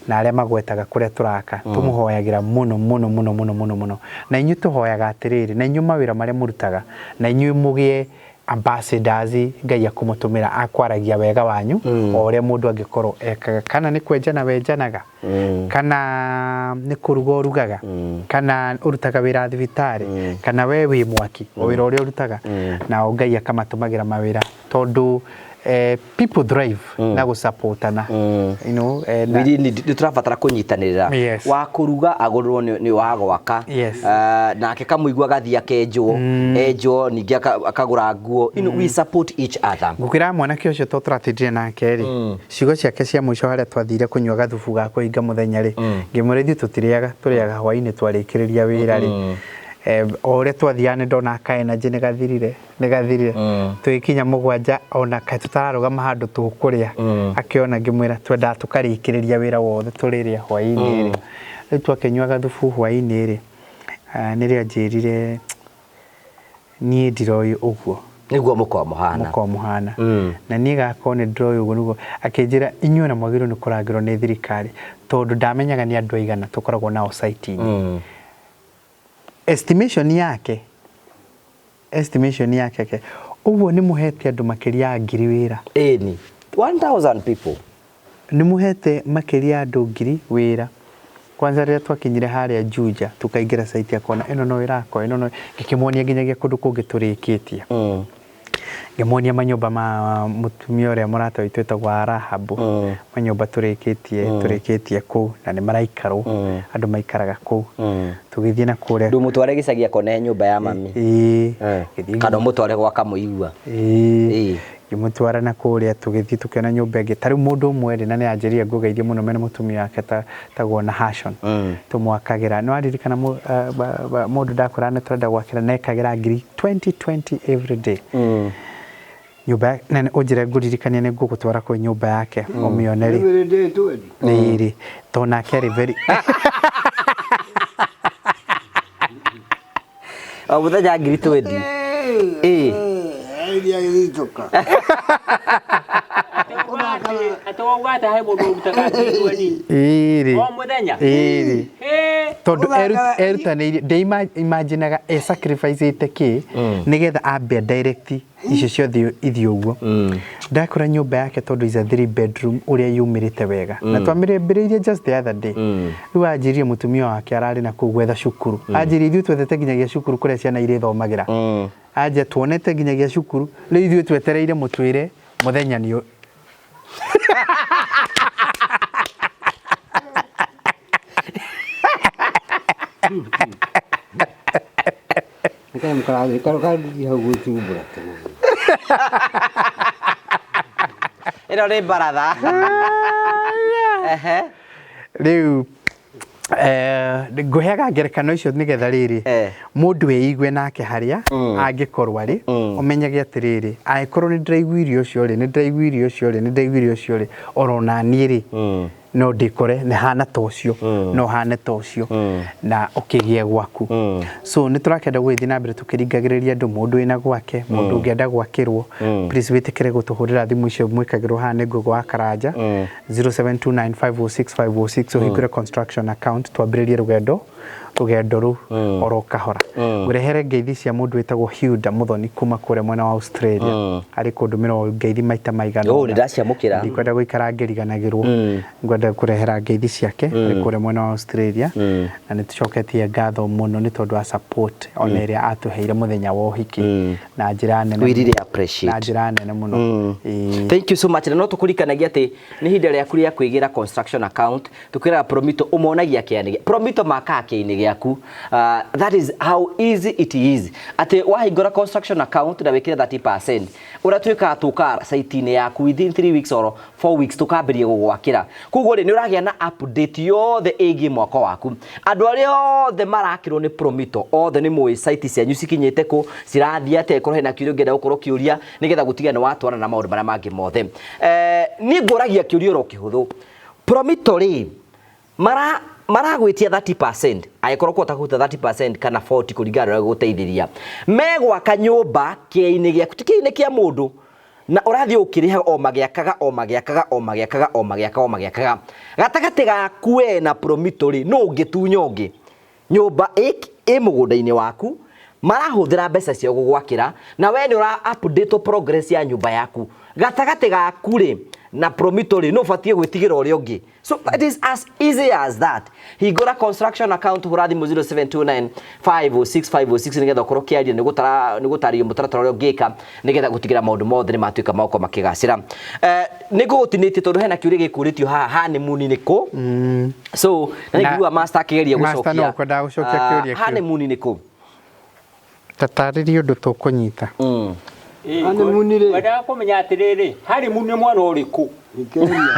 na arĩa magwetaga kũrĩa tũraka. Tũmũhoyagĩra mũno mũno mũno mũno mũno mũno, na inyuĩ tũhoyaga atĩrĩrĩ, na inyuĩ mawĩra marĩa mũrutaga, na inyuĩ mũgĩe ambassadors Ngai akũmũtũmĩra akwaragia wega wanyu o ũrĩa mũndũ angĩkorwo ekaga, kana nĩ kwenjana wenjanaga, kana nĩ kũruga ũrugaga, kana ũrutaga wĩra thibitarĩ, kana we wĩ mwaki, o wĩra ũrĩa ũrutaga, nao Ngai akamatũmagĩra mawĩra, tondũ people thrive na gũsupportana. We really need, nĩ tũrabatara kũnyitanĩrĩra. Wa kũruga agũrĩrwo nĩ wa gwaka. Nake kamũigua agathiĩ akenjwo, enjwo ningĩ akagũra nguo. We support each other. Ngũkwĩra mwanake ũcio to tũratindire nake rĩ, ciugo ciake cia mũico harĩa twathire kũnyua gathubu ga kũhinga mũthenya rĩ, ngĩmwĩra ithuĩ tũtirĩaga, tũrĩaga hwainĩ twarĩkĩrĩria wĩra rĩ. O ũrĩa twathiaga nĩ ndona ka energy nĩ gathirire, nĩ gathirire. Tũgĩkinya 7 ona kaĩ tũtararũgama handũ tũkũrĩa, akĩona ngĩmwĩra twendaga tũkarĩkĩrĩria wĩra wothe tũrĩrĩa hwainĩ rĩ. Rĩu twakĩnyua gathubu hwainĩ rĩ, nĩrĩo anjĩrire niĩ ndiroĩ ũguo Nĩguo mũkorwo mũhana. Mũkorwo mũhana. Na niĩ gakorwo nĩ ndĩroĩ ũguo nĩguo akĩnjĩra inyuĩ na mwagĩrĩirwo nĩ kũrangĩrwo nĩ thirikari, tondũ ndamenyaga nĩ andũ aigana tũkoragwo nao site-inĩ. Estimation yake ke ũguo nĩ mũhete andũ makĩria ya 1,000 wĩra. Ĩni 1000 people. Nĩ mũhete makĩria ya andũ 1,000 wĩra. Kwanza rĩrĩa twakinyire harĩa Juja tukaingĩra site akona ĩno no ĩrakwo, ĩno no ngĩkĩmuonia nginyagia kũndũ kũngĩ tũrĩkĩtie. Ngĩmuonia manyũmba ma mũtumia ũrĩa mũrata witũ wĩtagwo Rahabu, manyũmba tũrĩkĩtie kũu na nĩ maraikarwo, andũ maikaraga kũu. Tũgĩthiĩ na kũrĩa. Ndũmũtware gĩcagi akone nyũmba ya mami. Ĩĩ. Ngĩthiĩ. Kana ũmũtware gwa kamũigua. Ĩĩ. Ĩĩ. Ngĩmũtwara na kũrĩa, tũgĩthiĩ tũkĩona nyũmba ĩngĩ. Ta rĩu mũndũ ũmwe rĩ, na nĩ anjĩrire ngũgeithie mũno mena mũtumia wake tagwo na Hashon, tũmwakagĩra. Nĩ waririkana mũndũ ndakwĩra nĩ tũrenda gwakĩra na ekagĩra ngiri 20 20 every day nyũmba na ũnjĩre ngũririkanie nĩ ngũgũtwara kwĩ nyũmba yake ũmĩone rĩ. Every day 20. Rĩrĩ to nake arĩ very O mũthenya ngiri 20. Ĩĩ. Iria gĩthitũka. Atĩ wauga atĩ he mũndũ ũrutaga ngiri 20 Ĩrĩ. o mũthenya? Ĩrĩ. Ĩ. Tondũ erutanĩirie, ndĩimaginaga e sacrifice kĩ nĩgetha ambe direct icio ciothe ithiĩ ũguo. Ndakora nyũmba yake, tondũ is a three bedroom ũrĩa yumĩrĩte wega na twamĩrĩmbĩrĩirie just the other day. Rĩu anjĩrire mũtumia wake ararĩ na kũu gwetha cukuru, anjĩrire ithuĩ twethete nginyagia cukuru kũrĩa ciana irĩthomagĩra, anja tuonete nginyagia cukuru, rĩu ithuĩ twetereire mũtwĩre mũthenya nĩ Nĩkĩĩ mũkarathi karathiĩ hau gwĩthumbũra tene? Ĩno nĩ baratha. Ehe. Rĩu ngũheaga ngerekano icio nĩgetha rĩrĩ mũndũ eigue nake harĩa angĩkorwo arĩ, ũmenyage atĩrĩrĩ, angĩkorwo nĩ ndĩraiguire ũcio rĩ, nĩ ndĩraiguire ũcio rĩ, nĩ ndĩraiguire ũcio rĩ, oro naniĩ rĩ, no ndĩkore nĩ hana ta ũcio, no hane ta ũcio na ũkĩgĩe gwaku. So nĩ tũrakenda gũgĩthiĩ na mbere tũkĩringagĩrĩria andũ, mũndũ wĩna gwake, mũndũ ũngĩenda gwakĩrwo, please wĩtĩkĩre gũtũhũrĩra thimũ icio mwĩkagĩrwo haha nĩ Google wa Karanja, 0729506506, ũhingũre construction account, twambĩrĩrie rũgendo rũu oro kahora. Ngũrehere ngeithi cia mũndũ wĩtagwo Hilda Muthoni kuma kũrĩa mwena wa Australia, arĩ kũndũmĩra ngeithi maita maigana Oh, ũna. nĩndaciamũkĩra. Ndikwenda gũikara ngĩriganagĩrwo, ngwenda kũrehera ngeithi ciake arĩ kũrĩa mwena wa Australia, na nĩ tũcoketie ngatho mũno nĩ tondũ wa support ona ĩrĩa atũheire mũthenya wa ũhiki na njĩra nene We really mũno. Appreciate. Na njĩra nene mũno. Ĩĩ. Thank you so much. Na no tũkũririkanagia atĩ nĩ ihinda rĩaku rĩa kwĩgĩra construction account. Tũkwĩraga Promito ũmonagia kĩanĩ. Promito makaga kĩanĩ gĩaku. That is how easy it is, atĩ wahingũra construction account na wĩkĩre 30%, ũrĩa twĩkaga, tũkaga site-inĩ yaku within 3 weeks or 4 weeks, tũkambĩrĩria gũgwakĩra. Koguo rĩ, nĩ ũragĩa na update yothe ĩgiĩ mwako waku. Andũ arĩa othe marakĩrwo nĩ Promito othe nĩ mũĩ site cianyu cikinyĩte kũ, cirathiĩ atĩa. Ĩkorwo hena kĩũria ũngĩenda gũkorwo ũkĩũria, nĩgetha gũtigĩrĩra nĩ watwarana na maũndũ marĩa mangĩ mothe. Niĩ ngũragia kĩũria oro kĩhũthũ, Promito rĩ, maragwĩtia 30%, angĩkorwo kũhota kũruta 30% kana 40 kũringana na ũrĩa gũgũteithĩria, megwaka nyũmba kĩea-inĩ gĩaku, ti kĩea-inĩ kĩa mũndũ, na ũrathiĩ ũkĩrĩhaga o magĩakaga, o magĩakaga, o magĩakaga, o magĩakaga, o magĩakaga. Gatagatĩ gaku we na Promito rĩ, nũ ũngĩtunya ũngĩ nyũmba ĩ mũgũnda-inĩ waku? Marahũthĩra mbeca ciao gũgwakĩra, na we nĩ ũra update progress ya nyũmba yaku. Gatagatĩ gaku rĩ na Promito rĩ, nũ ũbatiĩ gwĩtigĩra ũrĩa ũngĩ? So it is as easy as that. Hingũra construction account, hũra thimũ 0729 506 506, nĩgetha ũkorwo ũkĩaria, nĩ gũtarĩrio mũtaratara ũrĩa ũngĩka nĩgetha gũtigĩra maũndũ mothe nĩ matuĩka magokorwo makĩgacĩra. Nĩ ngũgũtinĩtie tondũ hena kĩũria gĩkũrĩtio haha, honeymoon nĩ kũ? So na nĩ master akĩgeria Master gũcokia. No kwendaga gũcokia kĩũria kĩu. Honeymoon nĩ kũ? Tatarĩria ũndũ tũkũnyita. Honeymoon rĩ? Wendaga kũmenya atĩrĩrĩ, honeymoon nĩ mwena ũrĩkũ? Thikĩrĩria.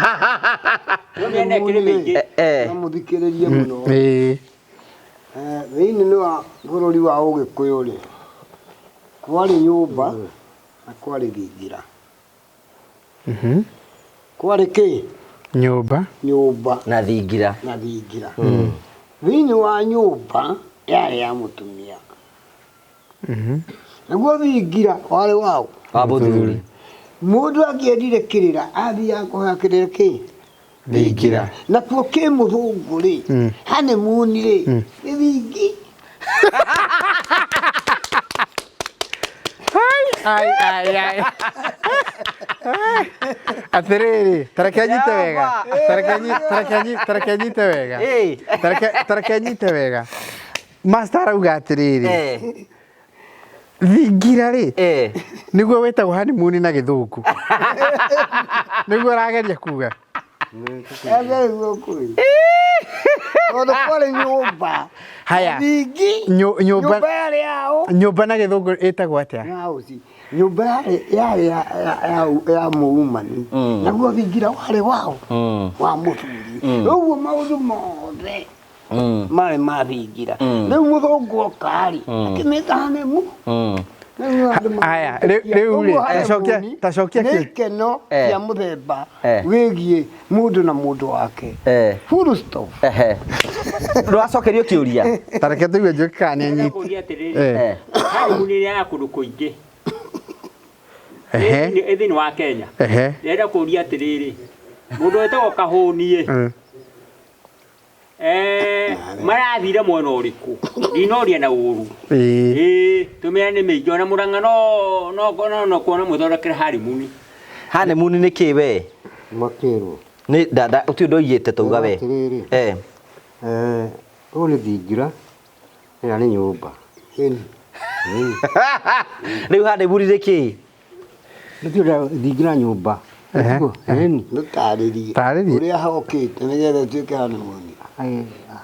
Nĩ mĩena ĩkĩrĩ mĩingĩ. Na mũthikĩrĩrie mũno. Thĩinĩ nĩ wa bũrũri wa Ũgĩkũyũ rĩ, kwarĩ nyũmba na kwarĩ thingira. Kwarĩ kĩ? Nyũmba. Nyũmba na thingira. Na thingira. Thĩinĩ wa nyũmba yarĩ ya mũtumia, naguo thingira warĩ waũ? Wa mũthuri. Mũndũ angĩendire kĩrĩra, athiaga kũhoya kĩrĩra kĩ? Thingira. Nakuo kĩ mũthũngũ rĩ, honeymoon rĩ, nĩ thingi. Ai ai ai, atĩrĩrĩ, tareke nyite wega, tareke nyite wega. Tareke nyite wega. Master arauga atĩrĩrĩ, thingira rĩ, nĩguo wĩtagwo honeymoon na Gĩthũngũ, nĩguo arageria kuga. Nĩguo kũrĩ tondũ kwarĩ nyũmba. Haya. Thingi. Nyũmba. Nyũmba yarĩ yaũ? Nyũmba na Gĩthũngũ ĩtagwo atĩa? House. Nyũmba yarĩ ya mũumani, naguo thingira warĩ waũ? Wa mũthuri. Ũguo maũndũ mothe marĩ ma thingira. Rĩu mũthũngũ oka-rĩ, akĩmĩta honeymoon. Aya, rĩu rĩ, tacokia nĩ ikeno cia mũthemba wĩgiĩ mũndũ na mũndũ wake. Full stop. Ehe, ndũracokerio kĩũria. Tareke tũigue Njoki kana nĩ anyiti. Kũria atĩrĩrĩ, honeymoon nĩ ya kũndũ kũingĩ. Ĩ thĩinĩ wa Kenya. Ndĩrenda kũria atĩrĩrĩ, mũndũ wĩtagwo Kahũni ĩ, marathire mwena ũrĩkũ? Ndinoria na ũru. Ĩĩ, tũmĩra nĩ mĩingĩ, ona Mũrang'a no kuona mũthondekere honeymoon. Honeymoon nĩ kĩ we? Makĩrwo. Nĩ dada ũtĩ ũndũ oigĩte tauga we. Atĩrĩrĩ. Ũyũ nĩ thingira, ĩrĩa nĩ nyũmba. Rĩu honeymoon nĩ kĩ? Nĩkĩo thingira nyũmba. Ĩni. Nĩtarĩrie. Tarĩrie. Ũrĩa hokĩte nĩgetha ĩtuĩke honeymoon.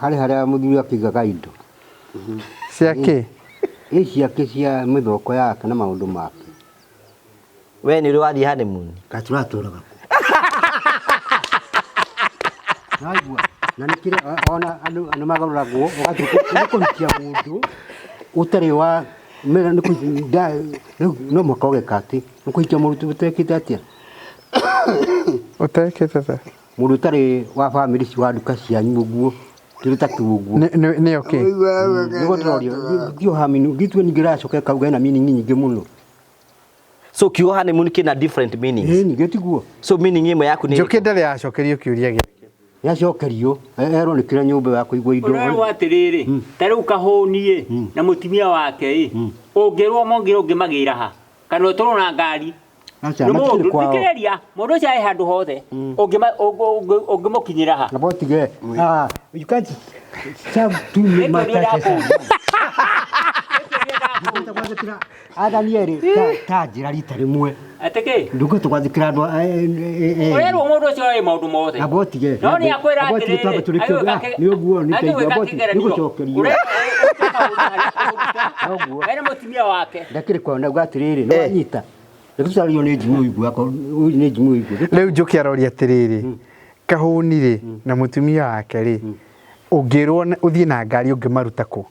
Harĩ harĩa mũthuri akĩigaga indo. Cia kĩ? Ĩ ciake cia mĩthoko yake na maũndũ make. We nĩ ũrĩ wathiĩ honeymoon? Gatũratũraga kũ? Naigua na nĩ kĩrĩa ona andũ nĩ magarũragwo, ũgatuĩka nĩ kũhikia mũndũ ũtarĩ wa mera nĩ rĩu no mũhaka ũgeka atĩ nĩ kũhikia mũndũ ũtekĩte atĩa? Ũtekĩte ta? Mũndũ ũtarĩ wa bamĩrĩ wa nduka cianyu ũguo, kĩndũ ta kĩu ũguo. Nĩyo kĩ? Nĩguo tũrorio tio haminu gitue ningĩ racoka kauga ĩna meaning nyingĩ mũno. So kiugo honeymoon kĩna different meanings. Ĩni gĩtiguo. So meaning ĩmwe yaku nĩ Njũkĩ ndarĩ yacokerio kĩũria gĩake. Yacokerio erwo nĩ kĩrĩa nyũmba ya kũigwo indo. Ũrerwo atĩrĩrĩ, ta rĩu Kahũni ĩ na mũtumia wake ĩ, ũngĩrwo mongĩrwo ũngĩmagĩra ha? Kana ũtũrwo na ngari? Aca, Nĩ matikĩrĩ mũndũ kwao. thikĩrĩria, mũndũ ũcio arĩ handũ hothe, ũngĩmũkinyĩra ha? Na botige. Ah, you can't serve two Nĩ kĩũria masters. ndakũria. Nĩ kĩũria. Ndũngĩhota gwathĩkĩra athani erĩ ta njĩra rita rĩmwe. Atĩ kĩ? Ndũngĩhota gwathĩkĩra andũ Ũrerwo mũndũ ũcio oĩ maũndũ mothe. Amba ũtige. No nĩ akwĩra Amba ũtige atĩrĩrĩ, twambe tũrĩkie agĩũka nĩ ũguo nĩ agĩũka amba ũtige kĩgeranio. nĩ gũcokerio. Ũrerwo ũcio Noguo. Ena mũtumia wake. Ndakĩrĩ kwa ndauga atĩrĩrĩ nĩ wanyita. Reke tũcarĩrio nĩ Jimmy ũigua akorwo nĩ Jimmy ũigua. Rĩu Njũkĩ aroria atĩrĩrĩ, Kahũni rĩ na mũtumia wake rĩ, ũngĩrwo ũthiĩ na ngari ũngĩmaruta kũ?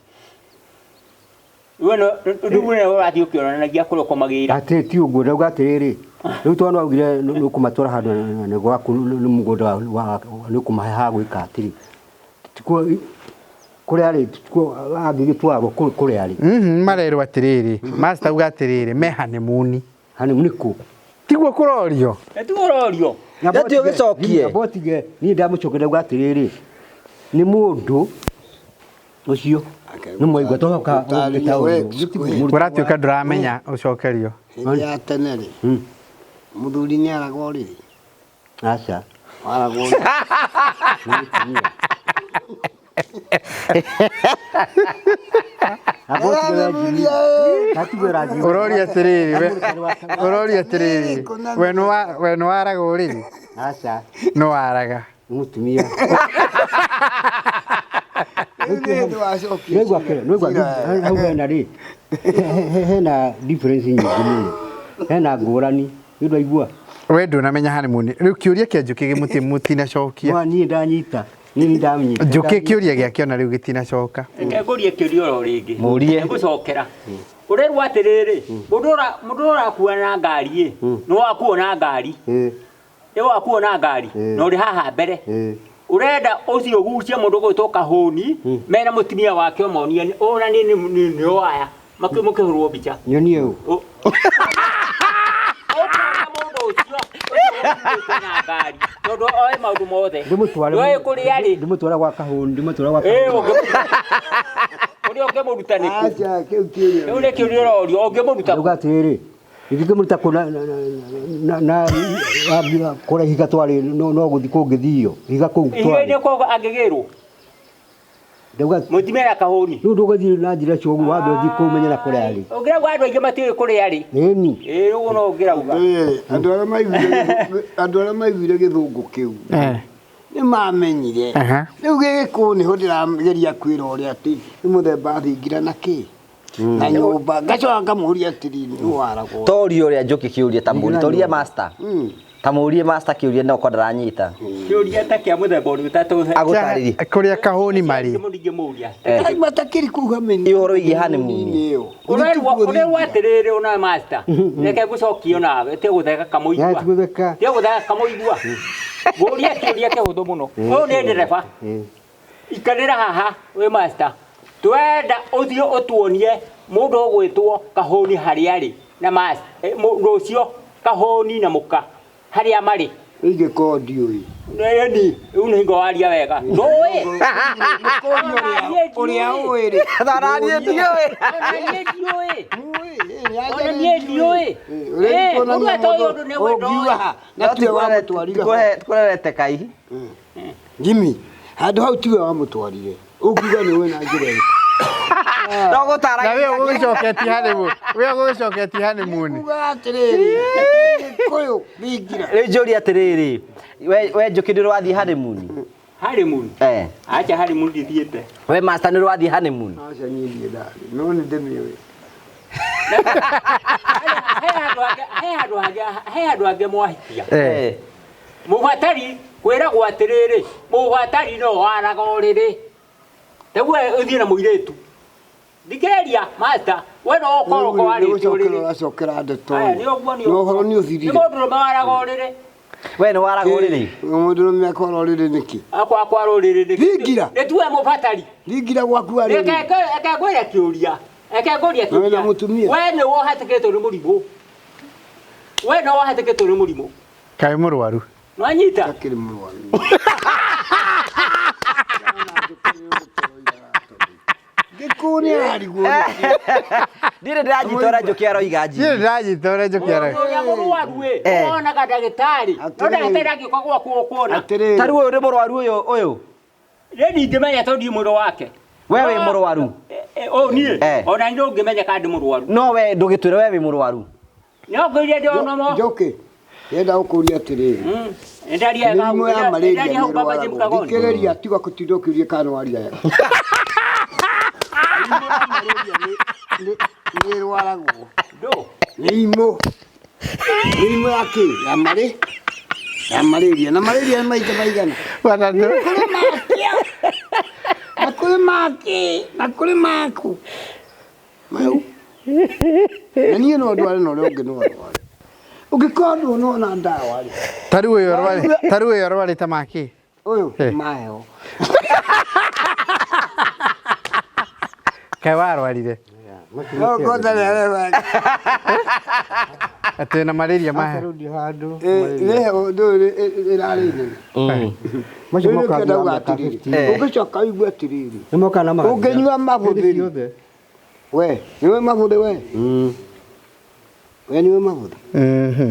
We no rĩu nĩwe ũrathiĩ ũkĩonanagia kũrĩa ũkomagĩra. Atĩ ti ũguo ndauga atĩrĩrĩ rĩu tondũ waugire nĩ ũkũmatwara handũ nĩ gwaku nĩ mũgũnda nĩ ũkũmahe ha gwĩka atĩrĩ tikuo kũrĩa rĩ tikuo angĩgĩtwarwo kũrĩa rĩ Marerwo atĩrĩrĩ, master auga atĩrĩrĩ, me honeymoon. Honeymoon kũ? Tiguo kũrorio. Tiguo ũrorio. Ndatio ũgĩcokie. Amba ũtige niĩ ndamũcokia ndauga atĩrĩrĩ nĩ mũndũ ũcio nĩ mwaigua twacoka Ũratuĩka ndũramenya ũcokerio. Hĩndĩ ya tene rĩ, mũthuri nĩ araga ũrĩrĩ? Aca. Waraga ũrĩrĩ. Ũroria atĩrĩrĩ, ũroria atĩrĩrĩ, we nĩ waraga ũrĩrĩ? Aca. Nĩ waraga. Nĩ mũtumia. Nĩwaigua nĩwaigua hau hena rĩ hena difference nyingĩ mũno hena ngũrani nĩ ndwaigua we ndũnamenya honeymoon rĩu kĩũria kĩa Njũkĩ gĩmũti mũtinacokia niĩ ndanyita niĩ ndamnyita Njũkĩ kĩũria gĩake ona rĩu gĩtinacoka Reke ngũrie kĩũria oro rĩngĩ. Mũrie. Nĩngũcokera. Ũrerwo atĩrĩrĩ, mũndũ ũrakua na ngari ĩ, nĩ wakuo na ngari. Nĩ wakuo na ngari, na ũrĩ haha mbere. Ũrenda ũcio ũgucie mũndũ ũgwĩtwo Kahũni, mena mũtumia wake ũmonie, ona niĩ nĩ aya, makĩhũrwo mbica. Nyonie ũ. Ũkona mũndũ ũcio ũkuĩte na ngari, tondũ oĩ maũndũ mothe. Ndĩmũtware. Ndoĩ kũrĩa arĩ. Ndĩmũtware gwa Kahũni, ndĩmũtware gwa Kahũni. Ũrĩa ũngĩmũruta nĩ kũ? Aca, kĩu kĩũria. Rĩu nĩ kĩũria ũrorio, ũngĩmũruta kũ? Ndauga atĩrĩrĩ, ingĩkĩmũruta kũ na kũrĩa ihiga twarĩ no gũthiĩ kũngĩthio, ihiga kũu twarĩ. Ihiga-inĩ kũ angĩgĩrwo? Ndauga Mũtumia na Kahũni. Rĩu ndũgũthiĩ na njĩra cio ũguo, wambe ũthiĩ kũu ũmenye na kũrĩa arĩ. Ũngĩrauga andũ aingĩ matiũĩ kũrĩa arĩ. Ĩni. Ĩĩ, ũguo no ũngĩrauga. Andũ arĩa maiguire gĩthũngũ kĩu nĩ mamenyire. Rĩu gĩgĩkũyũ nĩho ndĩrageria kwĩra ũrĩa atĩ nĩ mũthemba thingira na kĩ na nyũmba ngacoka ngamũria atĩrĩ nĩ waragwo. Toria ũrĩa Njũkĩ kĩũria ta mũrie, toria master. Ta mũrie master kĩũria no korwo ndaranyita. Kĩũria ta kĩa mũthemba ũrĩkũ ta tũhe. Agũtarĩrie. Kũrĩa Kahũni marĩ. Ndingĩmũria. Kaima takĩrĩ kũu hameni. Ũhoro wĩgiĩ honeymoon. Ũrerwo atĩrĩrĩ ona master. Reke ngũcokie onawe, tiga gũtheka kamũigua. Tiga gũtheka kamũigua. Ngũrie kĩũria kĩhũthũ mũno. Ũyũ nĩ ndereba. Ikarĩra haha wĩ master. Twenda ũthiĩ ũtuonie mũndũ ũgwĩtwo Kahũni harĩa arĩ na master mũndũ ũcio Kahũni na mũka harĩa marĩ. Ingĩkorwo ndiũĩ. Nĩ rĩu nĩ hingo waria wega. Ndũĩ. Ũrĩa ũĩ rĩ. Ona niĩ ndiũĩ. Ona niĩ ndiũĩ. Ona niĩ ndiũĩ. Mũndũ atoĩ ũndũ nĩ wendo. Ũngiuga na tiwe wamũtwarire. Tũkũrerete kai. Jimmy, handũ hau tiwe wamũtwarire. Ũngiuga nĩ ũĩ na njĩra ĩrĩkũ? No gũtara. Na we ũgũgĩcoketie honeymoon. We ũgũgĩcoketie honeymoon. Uga atĩrĩrĩ, Gĩkũyũ thingira. Rĩu njũrie atĩrĩrĩ, we Njũkĩ nĩ ũrathiĩ honeymoon? Honeymoon? Acha honeymoon ndithiĩte. We master nĩ ũrathiĩ honeymoon? Aca niĩ ndirĩ ndathiĩ, no nĩ ndĩmĩũĩ. He handũ hangĩ mwahitia. Mũbatari kwĩragwo atĩrĩrĩ, mũbatari no waraga ũrĩrĩ. Taguo ũthiĩ na mũirĩtu. Thikĩrĩria master, we no ũkorwo ko warĩte ũrĩrĩ. Ũracokera ndeto. Aya, nĩ ũguo nĩ No ũhoro nĩ ũthirire. Nĩ mũndũrũme waraga ũrĩrĩ. We nĩ waraga ũrĩrĩ? Mũndũrũme akwara ũrĩrĩ nĩkĩ? Akwa akwara ũrĩrĩ nĩkĩ? Thingira. Nĩ tuwe mũbatari. Thingira gwaku arĩ. Reke ngwĩre kĩũria. Reke ngũrie Na wĩna kĩũria. mũtumia. We nĩ wohatĩkĩtwo nĩ mũrimũ. We nĩ wohatĩkĩtwo nĩ mũrimũ. Kaĩ mũrwaru. Nwanyita? Akĩrĩ mũrwaru. Gĩkũyũ nĩ ararigwo. Ndirĩ ndĩranyita ũrĩa Njũkĩ aroiga Jimmy. Ndirĩ ndĩranyita ũrĩa Njũkĩ aroiga. Ũrĩa mũrwaru ĩ, wonaga ndagĩtarĩ. No ndagĩtarĩ angĩũka gwaku ũkuona. Ta rĩu ũyũ nĩ mũrwaru ũyũ ũyũ. Rĩu ndingĩmenya tondũ ndirĩ mwĩrĩ wake. We wĩ mũrwaru? O niĩ ona niĩ ndũngĩmenya kana ndĩ mũrwaru. No we ndũgĩtwĩre we wĩ mũrwaru. No ngũirie ndĩ ono mo. Njoki, ndĩrenda gũkũria atĩrĩrĩ. Ndaria Mĩrimũ ya malaria ndaria hau baba nĩ Jim ĩrwaragwo. Kagoni. Thikĩrĩria tiga gũtinda ũkĩũria kana nĩwaria wega. Mĩrimũ ya malaria nĩ ĩrwaragwo. Ndũ. Mĩrimũ. Mĩrimũ ya kĩ? Ya marĩ? Ya malaria. Na malaria nĩ maita maigana? Matatũ. Kũrĩ makĩa. Na kũrĩ makĩ. Na kũrĩ maku. Mau. Na niĩ no ndware na ũrĩa ũngĩ no arware. Ũngĩkorwo ndũnona ndawa rĩ. Ta rĩu ũyũ arwarĩ, ta rĩu ũyũ arwarĩte makĩ? Ũyũ maheho. Kaĩ warwarire? No kwanza nĩ areba. Atĩ na malaria maheho. Akarudi handũ. Nĩ heho ndũĩ ĩrarĩ nene. Macio Rĩu mokaga nĩkĩo na ndauga mĩaka atĩrĩrĩ, 15. ũngĩcoka ũigue atĩrĩrĩ, Nĩ mokaga na magathira. ũngĩnyua mabuthĩri. Hĩndĩ ciothe. We, nĩwe mabuthĩ we? We nĩwe mabuthĩ?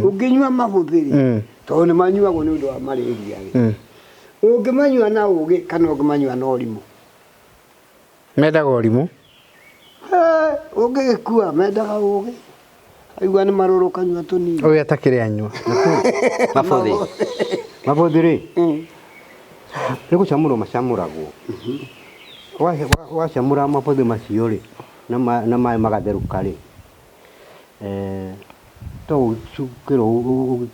Ũngĩnyua mabuthĩ-rĩ, tondũ nĩ manyuagwo nĩ ũndũ wa malaria rĩ. Ũngĩmanyua na ũgĩ kana ũngĩmanyua na ũrimũ? Mendaga ũrimũ. Ũngĩgĩkua mendaga ũgĩ. Aigua nĩ marũrũ kanyua tũnini. Ũyũ atakĩrĩ anyua. Mabuthĩ. Mabuthĩ rĩ, nĩ gũcamũrwo macamũragwo. Wacamũra mabuthĩ macio rĩ, na maĩ magatherũka rĩ, to ũcukĩrwo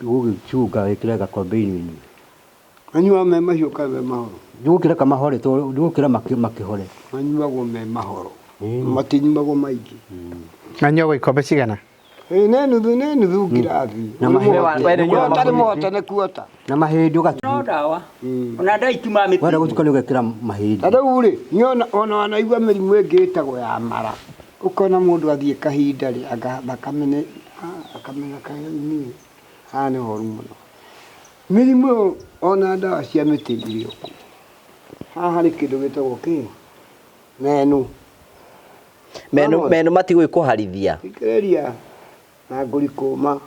ũgĩcunga wĩkĩre gakombe-inĩ ũnyue. Manyuaga me mahiũ kana me mahoro? Ndũgũkĩreka mahore, tondũ ndũgũkĩra makĩhore. Manyuagwo me mahoro. Matinyuagwo maingĩ. Manyuagwo ikombe cigana? Nĩ nuthu, nĩ nuthu ngirathi. Na mahĩndĩ. We nĩ ũnyuaga Ũtarĩ mabuthĩ. mũhote nĩ kuota. Na mahĩndĩ ũgatua. No ndawa. Ona ndaituma mĩtĩ. Wenda gũtukania ũgekĩra mahĩndĩ. Ta rĩu rĩ, niĩ ona wanaigua mĩrimũ ĩngĩ ĩtagwo ya mara. Ũkona mũndũ athiĩ kahinda rĩ, anga thakame nĩ, akamenya kaĩ haha nĩ horu mũno. Mĩrimũ ĩyo ona ndawa cia mĩtĩ irĩ o kuo. Haha harĩ kĩndũ gĩtagwo kĩ? Menu. Menu, menu matigũĩ kũharithia. Thikĩrĩria na ngũrikũma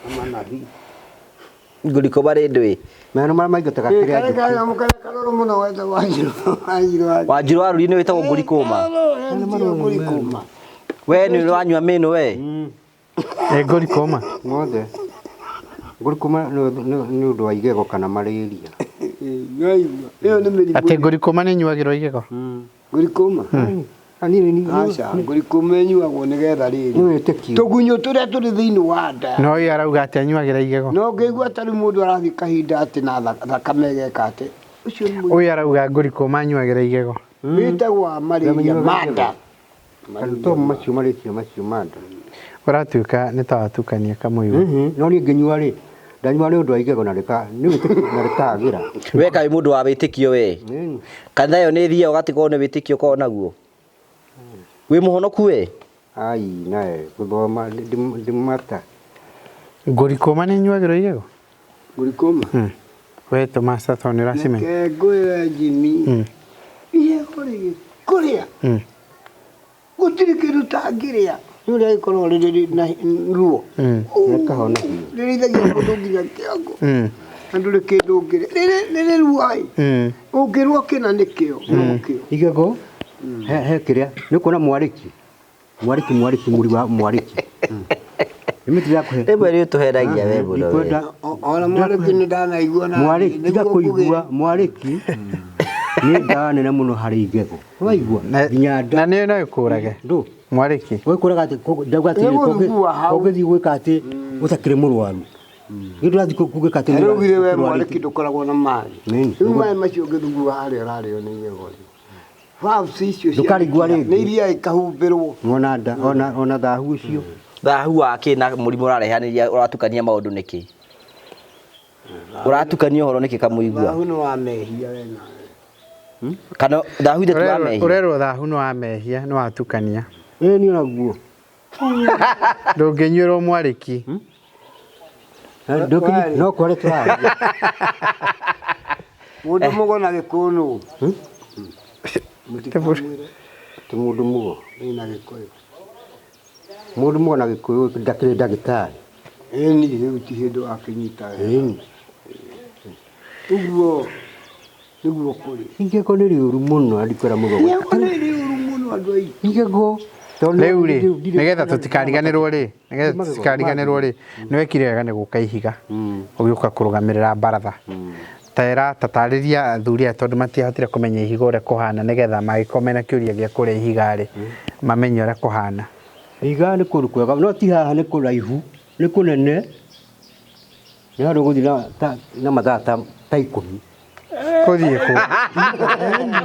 na manathi. Ngũrikũma rĩ ndũĩ? Menu marĩa maingataga kĩrĩa Karĩ njũkĩ. kanyamũ karĩa karũrũ mũno wetagwo Wanjiru. Wanjiru wa- Wanjiru wa rũri nĩ wĩtagwo ngũrikũma. Ngũrikũma. We nĩ ũranyua mĩno we? Ngũrikũma. Ng'othe. Ngũrikũma nĩ ũndũ wa igego kana malaria. Nĩwaigua. Ĩyo nĩ mĩrimũ. Atĩ ngũrikũma nĩ ĩnyuagĩrwo igego? Ngũrikũma? Aca, ngũrikũma ĩnyuagwo nĩgetha rĩrĩ. Nĩ wĩtĩkio. Tũgunyũ tũrĩa tũrĩ thĩinĩ wa nda. No ũyũ arauga atĩ anyuagĩra igego. No ngĩigua ta rĩu mũndũ arathiĩ kahinda atĩ na thakame ĩgeka atĩ. Ũcio nĩ mũrimũ. Ũyũ arauga ngũrikũma anyuagĩra igego. Wĩtagwo wa malaria manda. Kana to macio marĩkia macio manda. Ũratuĩka nĩ ta watukania kamũigua. No niĩ ngĩnyua rĩ, ndanyua nĩ ũndũ wa igego na rĩka nĩ wĩtĩkio na rĩkagĩra. We kaĩ mũndũ wa wĩtĩkio we. Kanitha ĩyo nĩ ĩthiaga ũgatigwo nĩ wĩtĩkio ũkoragwo naguo. Wĩ mũhonoku we? Ai, nae gũthoma ndĩmata. Ngũrikũma nĩ ĩnyuagĩrwo igego? Ngũrikũma? We Tomasa tondũ nĩ ũracimenya. Reke ngwĩre Jimmy. Igego rĩgĩkũrĩa. Gũtirĩ kĩndũ ũtangĩrĩa. Nĩ ũrĩa gĩkoragwo rĩrĩ na ruo. Rĩkahona biũ. Rĩrĩithagia mũndũ nginya kĩongo. Na ndũrĩ kĩndũ ũngĩrĩa. Rĩrĩ ruo ĩ. Ũngĩrwo kĩna nĩkĩo, no kĩo. Igego he kĩrĩa nĩ ũkuona mwarĩki. Mwarĩki, mwarĩki, mũri wa mwarĩki. Nĩ mĩtĩ ya kũhe. Rĩmwe nĩ ũtũhenagia we mũno we. Ndikwenda. Ona mwarĩki nĩ ndanaigua na Mwarĩki, tiga kũigua, mwarĩki nĩ ndawa nene mũno harĩ igego. Waigua? Nginya nda. Na nĩyo no ĩkũrage. Ndũ. Mwarĩki. Wĩkũraga atĩ, ndauga atĩ Nĩ gũthugua hau. ũngĩthiĩ gwĩka atĩ ũtakĩrĩ mũrwaru. Nĩ ndũrathiĩ gwĩka atĩ Rĩu githĩ we ũrwarĩte. mwarĩki ndũkoragwo na maĩ. Nini. Rĩu maĩ macio ũngĩthugua harĩa ũrarĩo nĩ igego rĩ. Valves icio cia Ndũkarigua rĩngĩ. Nĩ iria ikahumbĩrwo. Ona nda, ona thahu ũcio. Thahu wa kĩ na mũrimũ ũrarehanĩria ũratukania maũndũ nĩkĩ? Ũratukania ũhoro nĩkĩ kamũigua? Thahu nĩ wa mehia we nawe. Kana thahu ithe ti wa mehia? Ũrerwo thahu nĩ wa mehia, nĩ watukania. Ĩĩ niĩ onaguo. Ndũngĩnyuĩrwo mwarĩki. No kware tũraria. Mũndũ mũgo na Gĩkũyũ nũ? Mũtikamwĩre. Ti mũndũ mũgo. Ĩ na Gĩkũyũ. Mũndũ mũgo na Gĩkũyũ ndakĩrĩ ndagĩtarĩ. Ĩni rĩu ti hĩndĩ wakĩnyita wega. Ĩni. Ũguo nĩguo kũrĩ. Igego nĩ rĩũru mũno, na ndikwĩra mũndũ Igego nĩ rĩũru Magĩthiĩ andũ aingĩ. Igego. Tondũ Rĩu rĩ, ndirĩ- nĩgetha tũtikariganĩrwo rĩ, nĩgetha Magego, tũtikariganĩrwo rĩ, nĩ wekire wega nĩ gũka ihiga, ũgĩũka kũrũgamĩrĩra baratha. Tera tatarĩria athuri aya tondũ matiahotire kũmenya ihiga ũrĩa kũhana nĩgetha mangĩkorwo mena kĩũria gĩa kũrĩa ihiga rĩ, mamenye ũrĩa kũhana. Ihiga nĩ kũndũ kwega no ti haha nĩ kũraihu nĩ kũnene nĩ handũ ũgũthiĩ na mathaa ta 10. Kũthiĩ kũ?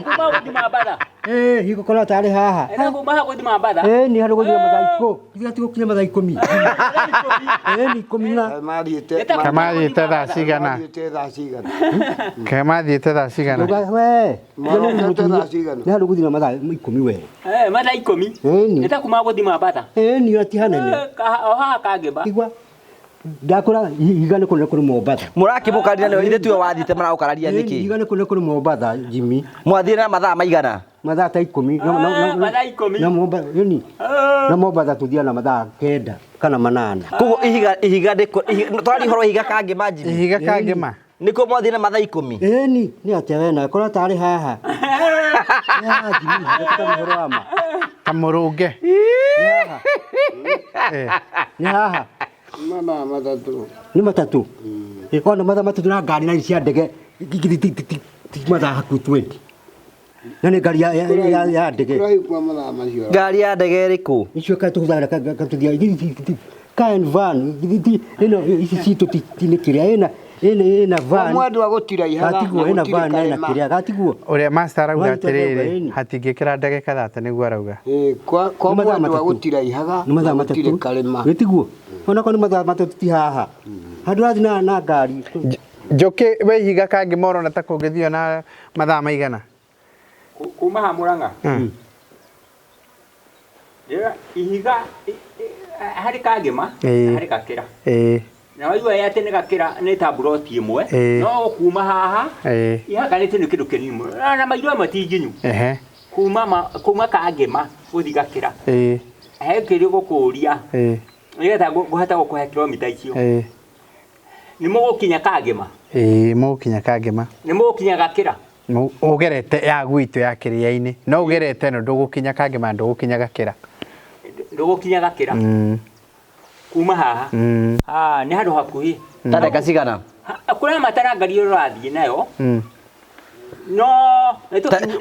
Kuma gũthiĩ Mambatha. Eh, higo korwo tarĩ haha. Ena kuma gũthiĩ Mambatha. Eh, nĩ handũ gũthiĩ na mathaa ikũ. Tiga ti gũkinya mathaa 10. Eh, nĩ 10 na. Mathiĩte Ka mathiĩte thaa cigana? mathiĩte thaa cigana? Ka mathiĩte thaa cigana? We. Marokete thaa cigana? Nĩ handũ gũthiĩ na mathaa 10 we. Eh, mathaa 10. Eh, nĩ. Nĩ ta kuma gũthiĩ Mambatha. Eh, nĩ ti hanene. Eh, o haha Kangĩmba. Igua. Ndakũra ihiga nĩ kũnene kũrĩ Mombatha. Mũrakĩmũkarire nĩwe ithe tiwe wathiĩte maraũkararia Eh, nĩkĩ? Ihiga nĩ kũnene kũrĩ Mombatha, Jimmy. Mwathire na mathaa maigana? Mathaa ta 10. Mathaa 10. Na Mombatha, nĩ. Na Mombatha tũthiaga na mathaa 9 kana 8. Koguo ihiga ihiga ndĩkũ twaria ũhoro wa ihiga Kangĩma Jimmy. Ihiga Kangĩma? Nĩkuo mwathire na mathaa 10? Ĩni, nĩ atĩa we nawe korwo tarĩ haha. Nĩ haha Jimmy, ihiga tũkaria ũhoro wa ma. Ta mũrũnge. Eh. Nĩ haha. Mathaa 3. Nĩ 3. Ona mathaa 3 na ngari na cia ndege ti mathaa hakuhĩ 20. Na nĩ ngari ya ndege. Kũraihu kwa mathaa macio. Ngari ya ndege ĩrĩkũ? Icio ka tũhũthagĩra katũthiaga ka van ĩno ici citũ ti nĩ kĩrĩa ĩna ĩna van. Mwendwa gũtiraihaga. Gatiguo ĩna van na ĩna kĩrĩa gatiguo. Ũrĩa master arauga Wanyita ndegwa atĩrĩrĩ, ĩni. hatingĩkĩra ndagĩka 30 nĩguo arauga. Kwa Nĩ mathaa mwendwa 3. gũtiraihaga. Nĩ mathaa gũtirĩ 3. karĩma. Gĩtiguo. Onakorwo nĩ mathaa 3 ti haha. Handũ ũrathiĩ na ngari. Njũkĩ we ihiga Kangĩma ũrona ta kũngĩthio na mathaa maigana? Kuma haha Mũrang'a. Ihiga harĩ Kangĩma, harĩ Gakĩra. Na waigua atĩ nĩ Gakĩra nĩ ta mburoti ĩmwe, no kuma haha ihakanĩte nĩ kĩndũ kĩnini mũno. Na mairo ĩmwe ti nginyu. Kuma Kangĩma gũthiĩ Gakĩra. He kĩrĩa gũkũria. Nĩgetha ngũhota gũkũhe kilomita icio. Nĩ mũgũkinya Kangĩma? Ĩĩ, mũgũkinya Kangĩma. Nĩ mũgũkinya Gakĩra? Ũgerete ya gwitũ ya kĩrĩa-inĩ. No ũgerete no ndũgũkinya Kangĩma, ndũgũkinya Gakĩra. Ndũgũkinya Gakĩra. Kuma haha. Ah, nĩ handũ hakuhĩ. Ta ndagĩka cigana? Kũrĩa matara ngari ĩrĩa ũrathiĩ nayo. No,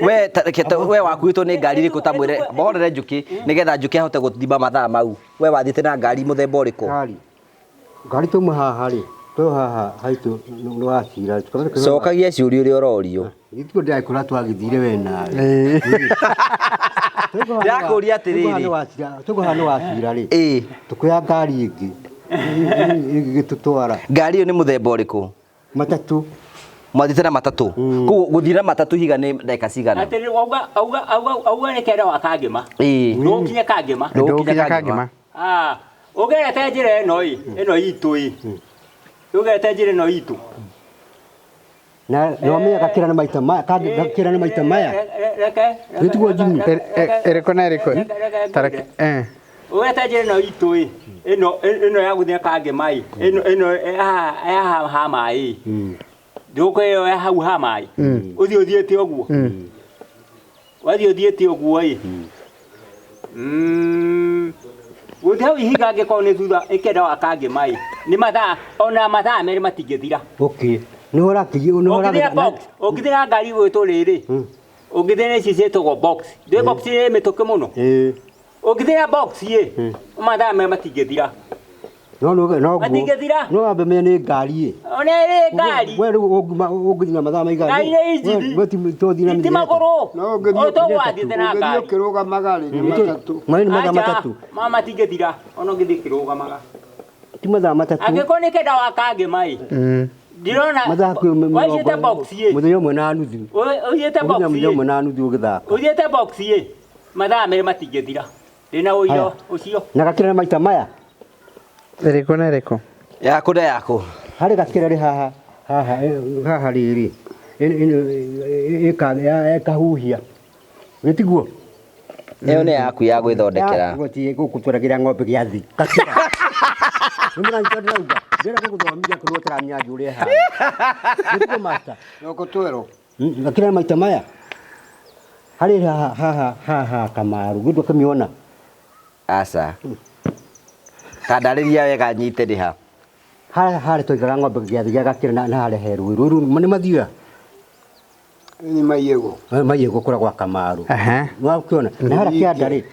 we wakuĩtwo nĩ ngari ĩrĩkũ ta mwĩre mohorere Njũkĩ nĩgetha Njũkĩ ahote gũthima mathaa mau. We wathiĩte na ngari mũthemba ũrĩkũ? Ngari. Ngari tuma haha rĩ. Twĩ haha haitũ nĩ wacira. Cokagia ciũria ũrĩa ũrorio. Gĩtiguo ndĩrakũra twagĩthire we nawe. Ndĩrakũria atĩrĩrĩ. Tũkũhaha nĩ wacira rĩ. Tũkuoya ngari ĩngĩ. Ĩgĩtũtwara. Ngari ĩyo nĩ mũthemba ũrĩkũ? Matatũ. Mwathiĩte na matatũ. Koguo gũthiĩ na matatũ ihiga nĩ ndagĩka cigana? Atĩrĩrĩ auga nĩ kenda wa Kangĩma. Ndũgũkinya Kangĩma. Ndũgũkinya Kangĩma. Ah, ũgerete njĩra ĩno ĩ, ĩno itũ ĩ. Ũgerete njĩra ĩno itũ. Na no menya Gakĩra nĩ maita maya, Gakĩra nĩ maita maya. Reke. Gĩtiguo Jimmy. Ĩrĩkũ na ĩrĩkũ? Tareke. Ũgerete njĩra ĩno itũ ĩ, ĩno ya gũthiĩ Kangĩma ĩ, ĩno ya ha maĩ. Ndũkũ ĩyo ya hau ha maĩ. Ũthiĩ ũthiĩte ũguo. Wathiĩ ũthiĩte ũguo ĩ. Gũthiĩ hau ihiga angĩkorwo nĩ thutha ĩkĩenda wa Kangĩma ĩ. Nĩ mathaa ona mathaa 2 matingĩthira. Okay. Nĩ ũrakinyia nĩ ũrakinyia box. Ũngĩthiĩ na ngari gwĩtwo rĩrĩ. Ũngĩthiĩ na ici ciĩtagwo box. Ndũĩ box ĩ mĩtũkĩ mũno. Ũngĩthiĩ na box ĩ, mathaa 2 matingĩthira. No no no matingĩthira. No wambe menye nĩ ngari ĩ. Ona ĩrĩ ngari. We rĩu ũngĩthiĩ na mathaa maigana? Ngari nĩ injini. We tũthiĩ na Ti magũrũ. No ũngĩthiĩ Ũtũgwathiĩte na ngari. ũkĩrũgamaga rĩ nĩ matatũ. Maĩ nĩ mathaa 3. Ma matingĩthira ona ũngĩthiĩ ũkĩrũgamaga. Ti mathaa 3. Angĩkorwo nĩ kenda wa Kangĩma ĩ. Ndirona mathaa hakuhĩ waiyĩte box ĩ. Mũthenya ũmwe na nuthu. Ũiyĩte box ĩ. Mũthenya ũmwe na nuthu ũgĩthaka. Ũiyĩte box ĩ. Mathaa 2 matingĩthira. Ndĩna ũira ũcio. Na Gakĩra nĩ maita maya. Ĩrĩkũ na ĩrĩkũ? Yaku na yaku. Harĩ Gakĩra rĩ haha haha haha rĩrĩ. Ĩka ĩkahuhia. Gĩtiguo? Ĩyo nĩ yaku ya gwĩthondekera. Gũthiĩ gũkũ twaragĩra ng'ombe gĩathi. Gakĩra. Nĩ mũranyita ndĩrauga. Ndĩrenda gũgũthomithia kũrĩa ũtaramenya ũrĩa ĩhana. Gĩtiguo master. No gũtwerwo. Gakĩra nĩ maita maya. Harĩ haha haha haha Kamaru gĩndũ kĩmĩona. Aca. Kandarĩria wega nyite nĩ ha. Harĩa harĩa twaigaga ng'ombe gĩathĩ gĩa Gakĩra na harĩa he rũĩ rũĩ nĩ mathiaga. Nĩ maiyego. Maiyego kũrĩa gwa Kamaru. Nĩwakĩona na harĩa kĩanda rĩ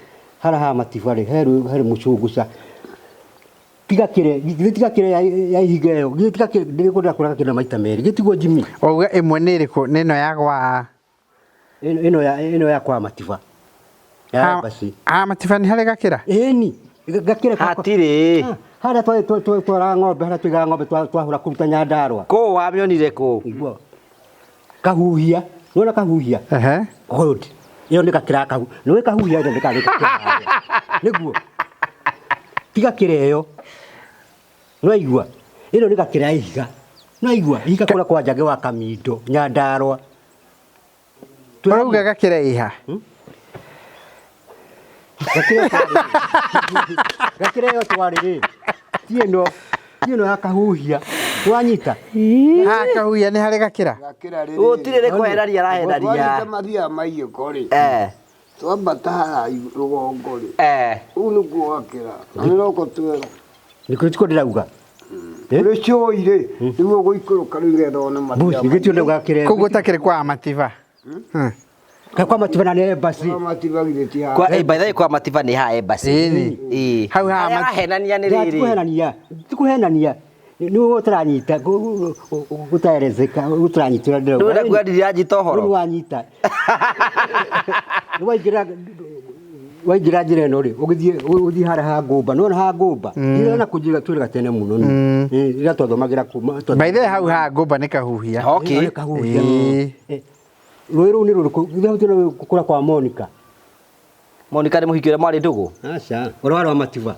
harĩa ha Matiba rĩ he rũĩ he mũcũngũca. Tiga kĩrĩa githĩ tiga kĩrĩa ya ihiga ĩyo githĩ tiga kĩrĩa ndĩkwenda kũraga kĩndũ maita merĩ gĩtigwo Jimmy. Wauga ĩmwe nĩ ĩrĩkũ? Nĩ ĩno ya gwa ĩno ya kwa Matiba. Ya embassy. Ha Matiba nĩ harĩ Gakĩra? Ĩni Gakĩra hatirĩ. Harĩa twaraga ng'ombe harĩa tũigaga ng'ombe twahũra kũruta Nyandarũa. Kũ wamĩonire kũ? Igua. Kahuhia. Nĩwona kahuhia? Ehe. Hold. Ĩyo nĩ Gakĩra kahu. Nĩũĩ kahuhia ĩno nĩ Gakĩra. Nĩguo. Tiga kĩra ĩyo. Nĩwaigua? Ĩno nĩ Gakĩra ihiga. Nĩwaigua? Ihiga kũrĩa kwa Njagĩ wa Kamindo, Nyandarũa. Ũrauga Gakĩra ĩha? Gakĩra ĩyo twarĩ rĩ. Ti ĩno. Ti ĩno ya kahuhia. Wanyita? Ha kahuhia nĩ harĩ Gakĩra? Gakĩra rĩrĩ. Gũtirĩ nĩ kwehereria arahereria. Twathiĩte mathiaga maiyũko rĩ. Twambata haha rũgongo rĩ. Ũũ nĩguo Gakĩra. Na nĩ roko twerũ. Nĩkĩo tiko ndĩrauga. Kũrĩ cũi rĩ, nĩguo gũikũrũka rĩu nĩgetha wone mathiaga. Mbuci, gĩtio ndauga Gakĩra. Koguo ũtakĩrĩ kwa Matiba? Kwa Matiba na nĩ embassy. Kwa Matiba githĩ ti haha. Kwa by the way kwa Matiba nĩ ha embassy. Ĩni. Hau ha Harĩa arahenania nĩ rĩrĩ. Tikuhenania. Tikuhenania. Nĩ ũtaranyita gũtaerezeka ũtaranyitĩra ndĩrauga. Ndũrenda kuga ndiranyita ũhoro. Nĩ wanyita. Nĩ waingĩra waingĩra njĩra ĩno rĩ ũgĩthiĩ ũthiĩ harĩa ha ngũmba nĩwona ha ngũmba ĩrĩa na kũnjĩra twĩraga tene mũno nĩ rĩrĩa twathomagĩra kuma By the way hau ha ngũmba nĩ kahuhia. Okay. Nĩ kahuhia. Rũĩ rũu nĩ rũrĩkũ githĩ hau tũrĩ kũrĩa kwa Monica. Monica nĩ mũhiki ũrĩa mwarĩ ndũgũ? Aca, ũrĩa warĩ wa Matiba.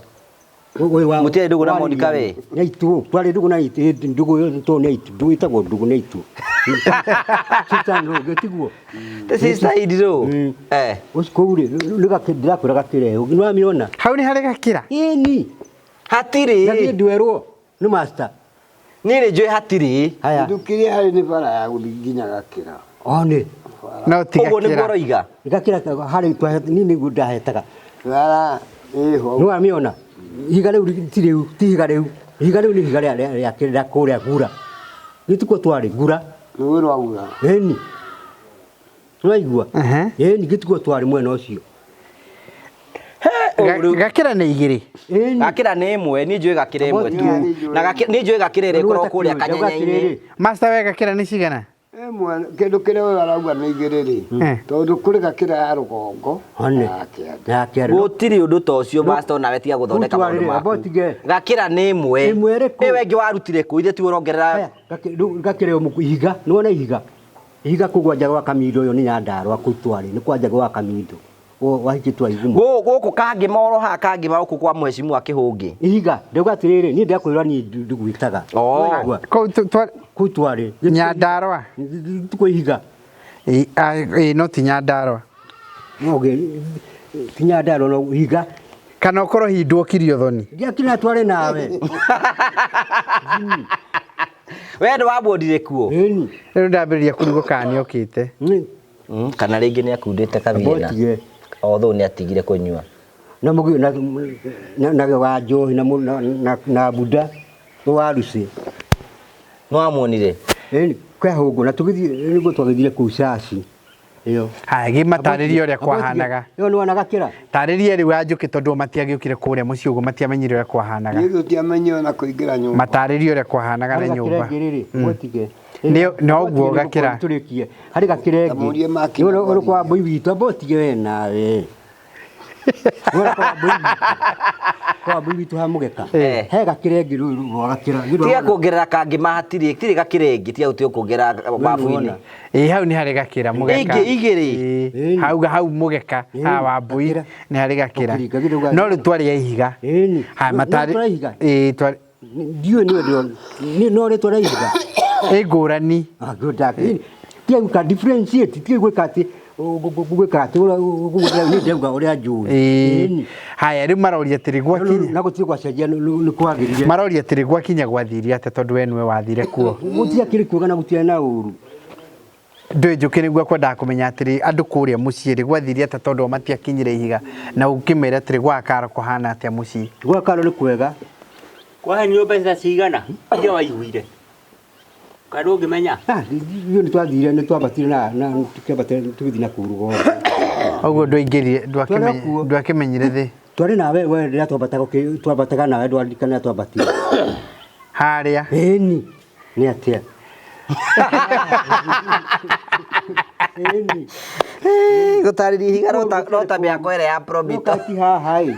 Mũtiarĩ ndũgũ na Monica we? Nĩ aitũ, twarĩ ndũgũ na aitũ, ndũgũ ĩyo tondũ nĩ aitũ, ndũgũ ĩtagwo ndũgũ nĩ aitũ. Sister no, gĩtiguo. The sister in law. Ũcio kũu rĩ, ndĩrakwĩra Gakĩra ĩyo, nĩwamĩona? Hau nĩ harĩ Gakĩra? Ĩni. Hatirĩ. Na niĩ ndwerwo nĩ master. Niĩ nĩ njũĩ hatirĩ. Haya. Kĩndũ kĩrĩa harĩ nĩ bara ya gũthiĩ nginya Gakĩra. O nĩ. No ti Ũguo nĩguo Gakĩra. ũroiga? Gakĩra harĩ niĩ nĩguo ndahetaga. Bara ĩho. Nĩwamĩona? Ihiga rĩu ti rĩu, ti ihiga rĩu. Ihiga rĩu nĩ ihiga rĩa rĩa kũrĩa ngura. Gĩtiko twarĩ ngura. Rũĩ rwa ngura. Ĩni. Nĩwaigua? Ĩni gĩtiko twarĩ mwena ũcio. Gakĩra nĩ igĩrĩ. Gakĩra nĩ ĩmwe, niĩ njũĩ Gakĩra ĩmwe tu. Na niĩ njũĩ Gakĩra ĩrĩa ĩkoragwo kũrĩa kanyenye-inĩ. Master we Gakĩra nĩ cigana? Ĩmwe kĩndũ kĩrĩa we arauga nĩ igĩrĩ rĩ. Tondũ kũrĩ Gakĩra ya rũgongo na ya kĩanda. Gũtirĩ ũndũ ta ũcio master nawe tiga gũthondeka maũndũ maku. Gakĩra nĩ ĩmwe. Ĩmwe ĩrĩkũ? Ĩyo ĩngĩ warutire kũ? Ithe tiwe ũrongerera. Gakĩra ĩyo ihiga, nĩwona ihiga? Ihiga kũu kwa Njagĩ wa Kamindo ũyũ nĩ Nyandarũa kũu twarĩ, nĩ kwa Njagĩ wa Kamindo. Wahikĩtwo Aigumo. Gũkũ Kangĩma oro haha Kangĩma gũkũ kwa mheshimiwa Kĩhũngĩ. Ihiga, ndauga atĩrĩrĩ, niĩ ndakwĩra niĩ ndigwĩtaga. Kũu twarĩ. Nyandarũa. Tukũ ihiga. Ĩ no ti Nyandarũa. Ti Nyandarũa no ihiga. Kana ũkorwo hihi nduokire ũthoni. Ndiakire tware nawe. We nĩwamuonire kuo? Ĩni. Rĩu ndambĩrĩria kũrigwo kana nĩokĩte. Kana rĩngĩ nĩakundĩte kabira. Although nĩatigire kũnyua. Na mũgĩ na na wa njohi na na buda wa ruci. Nĩwamuonire? Ĩni, kwehũngũ na tũgĩthiĩ nĩguo twagĩthire kũu caci. Ĩyo. Haya, gĩmatarĩrie ũrĩa kwahanaga. Ĩyo nĩwona Gakĩra? Tarĩria rĩu Anjũkĩ tondũ matiagĩũkire kũrĩa mũciĩ ũguo matiamenyire ũrĩa kwahanaga. Niĩ tũtiamenyire ona kũingĩra nyũmba. Matarĩrie ũrĩa kwahanaga na Harĩ Gakĩra nyũmba. ĩngĩ rĩrĩ, mũtige. No ũguo Gakĩra. Tũrĩkie. Harĩ Gakĩra ĩngĩ. Nĩwona ũrĩ kwa mbũi witũ, amba ũtige we nawe. Nĩwona kwa mbũi witũ. Kwa mbũi witũ ha mũgeka. He Gakĩra ĩngĩ rũĩ rwa Gakĩra. Tiga kuongerera Kangĩma hatirĩ, tirĩ Gakĩra ĩngĩ, tiga gũtiga kuongerera babu-inĩ. Ĩ hau nĩ harĩ Gakĩra mũgeka. Ĩngĩ igĩrĩ. Hau hau mũgeka ha wa mbũi nĩ harĩ Gakĩra. No rĩu twarĩ ya ihiga. Haya matarĩ. Twarĩ ihiga? Ĩ twarĩ. Ndiũĩ nĩ ndĩrona. No rĩtwa rĩa ihiga. Ĩ ngũrani. Tiga gwĩka differentiate, tiga gwĩka atĩ gwĩka atĩ nĩ ndauga ũrĩa njũĩ. Ĩ. Haya rĩu maroria atĩrĩ gwakinya. Na gũtirĩ gwacenjia nĩ kwagĩrire. Maroria atĩrĩ gwakinya gwathire atĩa tondũ we nĩwe wathire kuo. Gũtiakĩrĩ kuoga na gũtiarĩ na ũru. Ndũĩ Njũkĩ nĩguo akwendaga kũmenya atĩrĩ andũ kũrĩa mũciĩ rĩ gwathire atĩa tondũ o matiakinyire ihiga na ũkĩmera atĩrĩ gwa Karo kũhana atĩa mũciĩ. Gwa Karo nĩ kwega. Kwaheanirwo mbeca cigana iria waiguire? Kana ndũngĩmenya? Ah, ithuĩ nĩ twathire nĩ twambatire na na tũkĩambatire tũgĩthiĩ na kũu rũgongo. Ũguo ndwaingĩrire Twarĩ kuo. ndwakĩmenyire thĩ Twarĩ nawe we rĩrĩa twambataga twambataga nawe ndwaririkana twambatire. Harĩa. Ĩni nĩ atĩa? Ĩni. Gũtarĩria ihiga no ta mĩako ĩrĩa ya Promito. Ũka ti haha ĩ.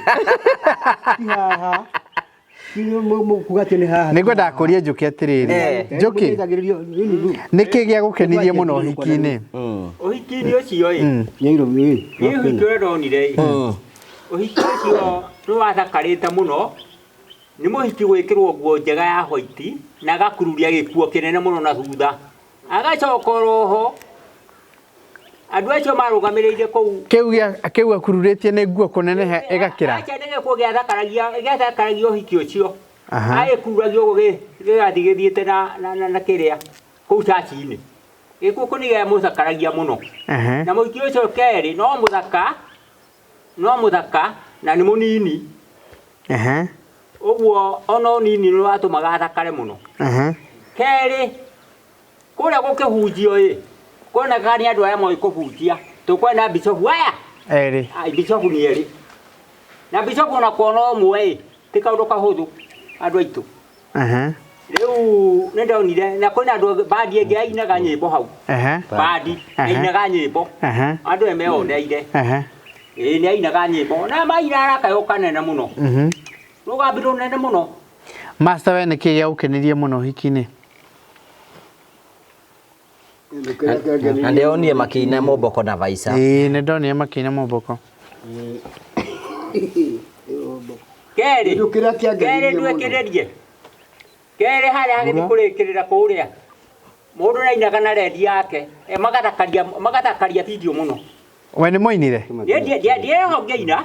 Ti haha. Ti kuga atĩ nĩ haha. Nĩ ngwendaga kũria Njũkĩ atĩrĩrĩ. Njũkĩ. Nĩ kĩ gĩa gũkenirie mũno ũhiki-inĩ? Ũhiki-inĩ ũcio ĩ. Nairobi ĩ. Niĩ ũhiki ũrĩa ndonire ĩ. Ũhiki ũcio nĩ wathakarĩte mũno. Nĩ mũhiki gwĩkĩrwo nguo njega ya white na agakururia gĩkuo kĩnene mũno na thutha. Agacoka oroho andũ acio marũgamĩrĩire kũu. Kĩu gĩa kĩu akururĩtie nĩ nguo kũneneha ĩgakĩra. Acha nĩ gĩkuo gĩathakaragia gĩathakaragia ũhiki ũcio. Agĩkururagia ũguo gĩgathiĩ gĩthiĩte na na kĩrĩa kũu caci-inĩ. Gĩkuo kĩu nĩ gĩamũthakaragia mũno. Na mũhiki ũcio kerĩ no mũthaka no mũthaka na nĩ mũnini. Ũguo ona ũnini nĩ watũmaga athakare mũno. Kerĩ kũrĩa gũkĩhunjio ĩ kuonekaga nĩ andũ arĩa moĩ kũhunjia. Tũkwena bicobu aya Erĩ. Bicobu nĩ erĩ. Na bicobu ona kuona ũmwe ĩ ti kaũndũ kahũthũ andũ aitũ. Rĩu nĩ ndonire na kwĩna andũ bandi ĩngĩ yainaga nyĩmbo hau. Bandi yainaga nyĩmbo. Andũ nĩ meyoneire. Ĩĩ nĩ yainaga nyĩmbo na maina na kayũ kanene mũno. Rũgambi rũnene mũno. Master we nĩkĩ gĩagũkenirie mũno ũhiki-inĩ? Na ndĩronire makĩina Momboko na Vaica. Ĩĩ nĩ ndonire makĩina Momboko. Kerĩ kerĩ ndwĩkĩrĩrie. Kerĩ harĩa hagĩthiĩ kũrĩkĩrĩra kũrĩa mũndũ nĩainaga na rendi yake magathakaria magathakaria video mũno. We nĩ mwainire? Ndiĩho ngĩina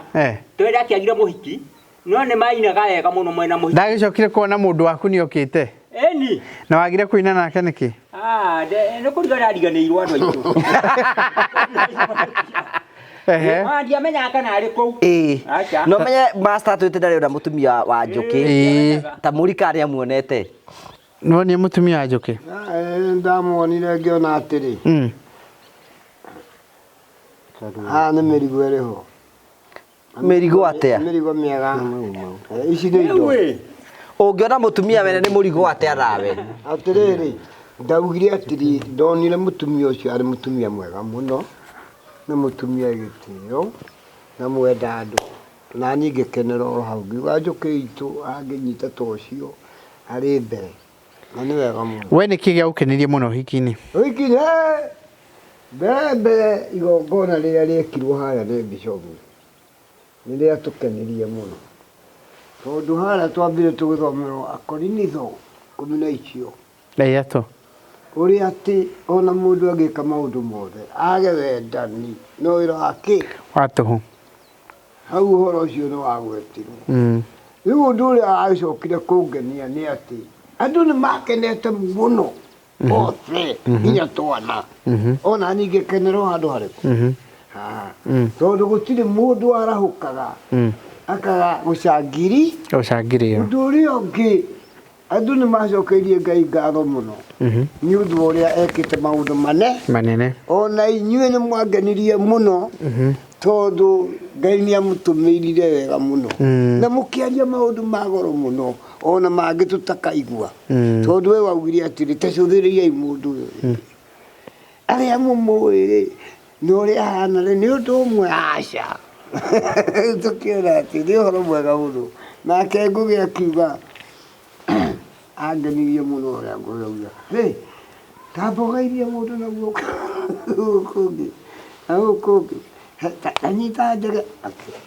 tondũ ndakĩagire mũhiki no nĩ mainaga wega mũno mwena mũhiki. Ndagĩcokire kuona mũndũ waku nĩ okĩte. Ĩni. Na wagire kũina nake nĩkĩ? Ah, nĩ kũriga ndariganĩirwo andũ aitũ. Ndiamenyaga kana arĩ kũu. Ĩĩ. No menye master atwĩte ndarĩ ona mũtumia wa Njũkĩ. Ta mũrika arĩa muonete. No nĩ mũtumia wa Njũkĩ? Ndamuonire ngĩona atĩrĩ. Haha nĩ mĩrigo ĩrĩ ho. Mĩrigo atĩa? Mĩrigo mĩega. Ici nĩ indo. Ũngĩona mũtumia wene nĩ mũrigo atĩa nawe? Atĩrĩrĩ, ndaugire atĩrĩ, ndonire mũtumia ũcio arĩ mũtumia mwega mũno, na mũtumia wĩ gĩtĩo, na mwenda andũ. Na niĩ ngĩkenera oro hau, ngiuga Njũkĩ itũ angĩnyita ta ũcio arĩ mbere. Na nĩ wega mũno. We nĩkĩ gĩagũkenirie mũno ũhiki-inĩ? Ũhiki-inĩ, mbere mbere igongona rĩrĩa rĩekirwo harĩa nĩ bicobu nĩ rĩatũkenirie mũno. Tondũ harĩa twambire tũgĩthomerwo akorinitho ikũmi na icio. Ithatũ. Ũrĩa atĩ ona mũndũ angĩka maũndũ mothe age wendani no wĩra wa kĩ? Wa tũhũ. Hau ũhoro ũcio nĩ wagwetirwo. Rĩu ũndũ ũrĩa wagĩcokire kũngenia nĩ atĩ andũ nĩ makenete mũno othe nginya twana. Ona niĩ ngĩkenerwo handũ harĩkũ? Haha. Tondũ gũtirĩ mũndũ warahũkaga akaga gũcangiri. Gũcangĩrĩra. Ũndũ ũrĩa ũngĩ andũ nĩ macokeirie Ngai ngatho mũno nĩ ũndũ wa ũrĩa ekĩte maũndũ manene. Ona inyuĩ nĩ mwangenirie mũno tondũ Ngai nĩ amũtũmĩrire wega mũno na mũkĩaria maũndũ ma goro mũno ona mangĩ tũtakaigua tondũ we waugire atĩrĩ ta cũthĩrĩriai mũndũ ũyũ arĩa mũmũĩ rĩ na ũrĩa ahana rĩ nĩ ũndũ ũmwe aca. Tũkĩona atĩ nĩ ũhoro mwega mũno. Nake Ngũgĩ akiuga angenirie mũno ũrĩa Ngũgĩ auga hĩ ta mbogairie mũndũ na guoko gũkũ ũngĩ na gũkũ ũngĩ ta nyita njege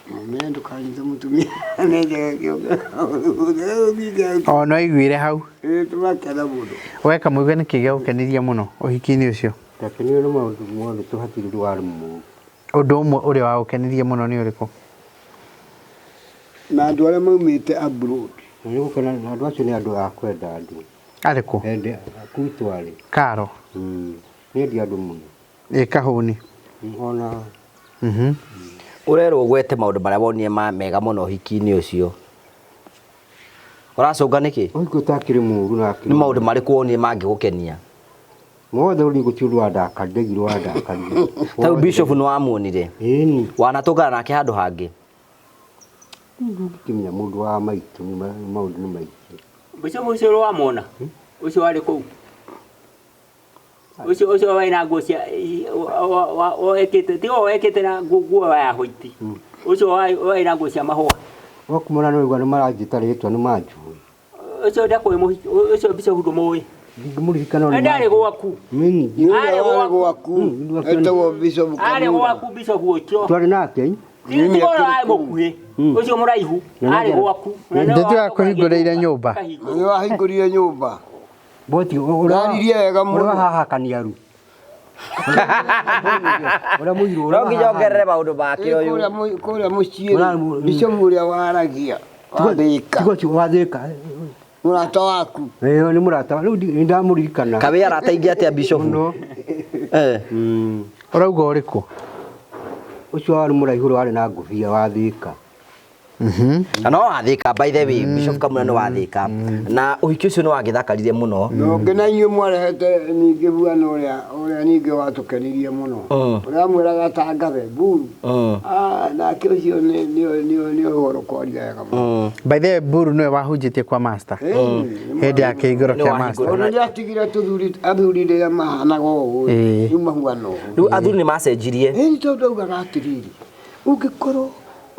mene ndũkanyite mũtumia nĩ njege kĩũngũ. O no aiguire hau. Ĩĩ tũgakena mũno. We Kamũigue nĩkĩ gĩagũkenirie mũno ũhiki-inĩ ũcio? Ndakenire nĩ maũndũ mothe tu hatirĩ ũndũ warĩ mũũru. Ũndũ ũmwe ũrĩa wagũkenirie mũno nĩ ũrĩkũ? Na andũ arĩa maumĩte abroad. Na nĩ gũkena na andũ acio nĩ andũ a kwenda andũ. Arĩkũ? Ende kuu twarĩ. Karo. Nĩendia andũ mũno. Ĩ kahũni. Ona Ũrerwo ũgwete maũndũ marĩa wonire ma mega mũno ũhiki-inĩ ũcio. Ũracũnga nĩkĩ? Ũhiki ũtakĩrĩ mũũru na akĩrĩ. Nĩ maũndũ marĩkũ wonire mangĩgũkenia? Mothe ũrĩ gũtirĩ ũndũ wandakarire, ndaiguire wandakarire. Ta rĩu Bishop nĩ wamuonire? Ĩni. Wanatũngana nake handũ hangĩ? Ndũngĩkĩmenya mũndũ wa maitũ nĩ maũndũ nĩ maingĩ. Bishop ũcio ũrĩa wamuona? Ũcio warĩ kũu? Ũcio ũcio warĩ na nguo cia wekĩte tiga wekĩte na nguo ya white. Ũcio warĩ na nguo cia mahũa. Wakumona no igua nĩ maranjĩta rĩtwa nĩ manjũĩ. Ũcio ndakũĩ mũhiki, ũcio Bishop ndũmũĩ. Ndingĩmũririkana no nĩ Ndarĩ gwaku. Nini. Arĩ Arĩ gwaku. Etagwo Bishop Arĩ Kamura. gwaku Bishop ũcio. Twarĩ nake. Tiga ũrĩa warĩ mũkuhĩ. Ũcio mũraihu. Arĩ gwaku. Ndĩtũ akũhingũrĩire nyũmba. Nĩ wahingũrire nyũmba. Boti Ndaririe wega mũno. Ũrĩa haha kaniaru. Ũrĩa mũirũ No nginya ongerere maũndũ make ũyũ. Kũrĩa mũciĩ. Bishop ũrĩa waragia. Wathĩka. Tigo ũcio wathĩka. Mũrata waku. Ĩĩ nĩ mũrata. Rĩu nĩ ndamũririkana. Kawĩ arata aingĩ atĩa Bishop? Mũno. Eh. Ũrauga ũrĩkũ? Ũcio warĩ mũraihu ũrĩa warĩ na ngũbia wathĩka. Na no wathĩka by the way Bishop Kamura nĩ wathĩka. Na ũhiki ũcio nĩ wagĩthakarire mũno. Na ũngĩ na inyuĩ mwarehete ningĩ bwana ũrĩa ũrĩa ningĩ watũkenirie mũno. Ũrĩa mwĩraga tangathe mburu. Nake ũcio nĩ nĩ nĩ nĩ ũhoro kwaria wega mũno. By the way Mburu nĩwe wahunjĩtie kwa master. Hĩndĩ ya kĩhingũro Nĩ kĩa wahingũra. master. Ona nĩ atigire tũthuri athuri rĩrĩa mahanaga ũũ Ĩĩ. rĩu mahuana ũũ. Rĩu athuri nĩ macenjirie. Ĩĩ nĩ tondũ augaga atĩrĩrĩ ũngĩkorwo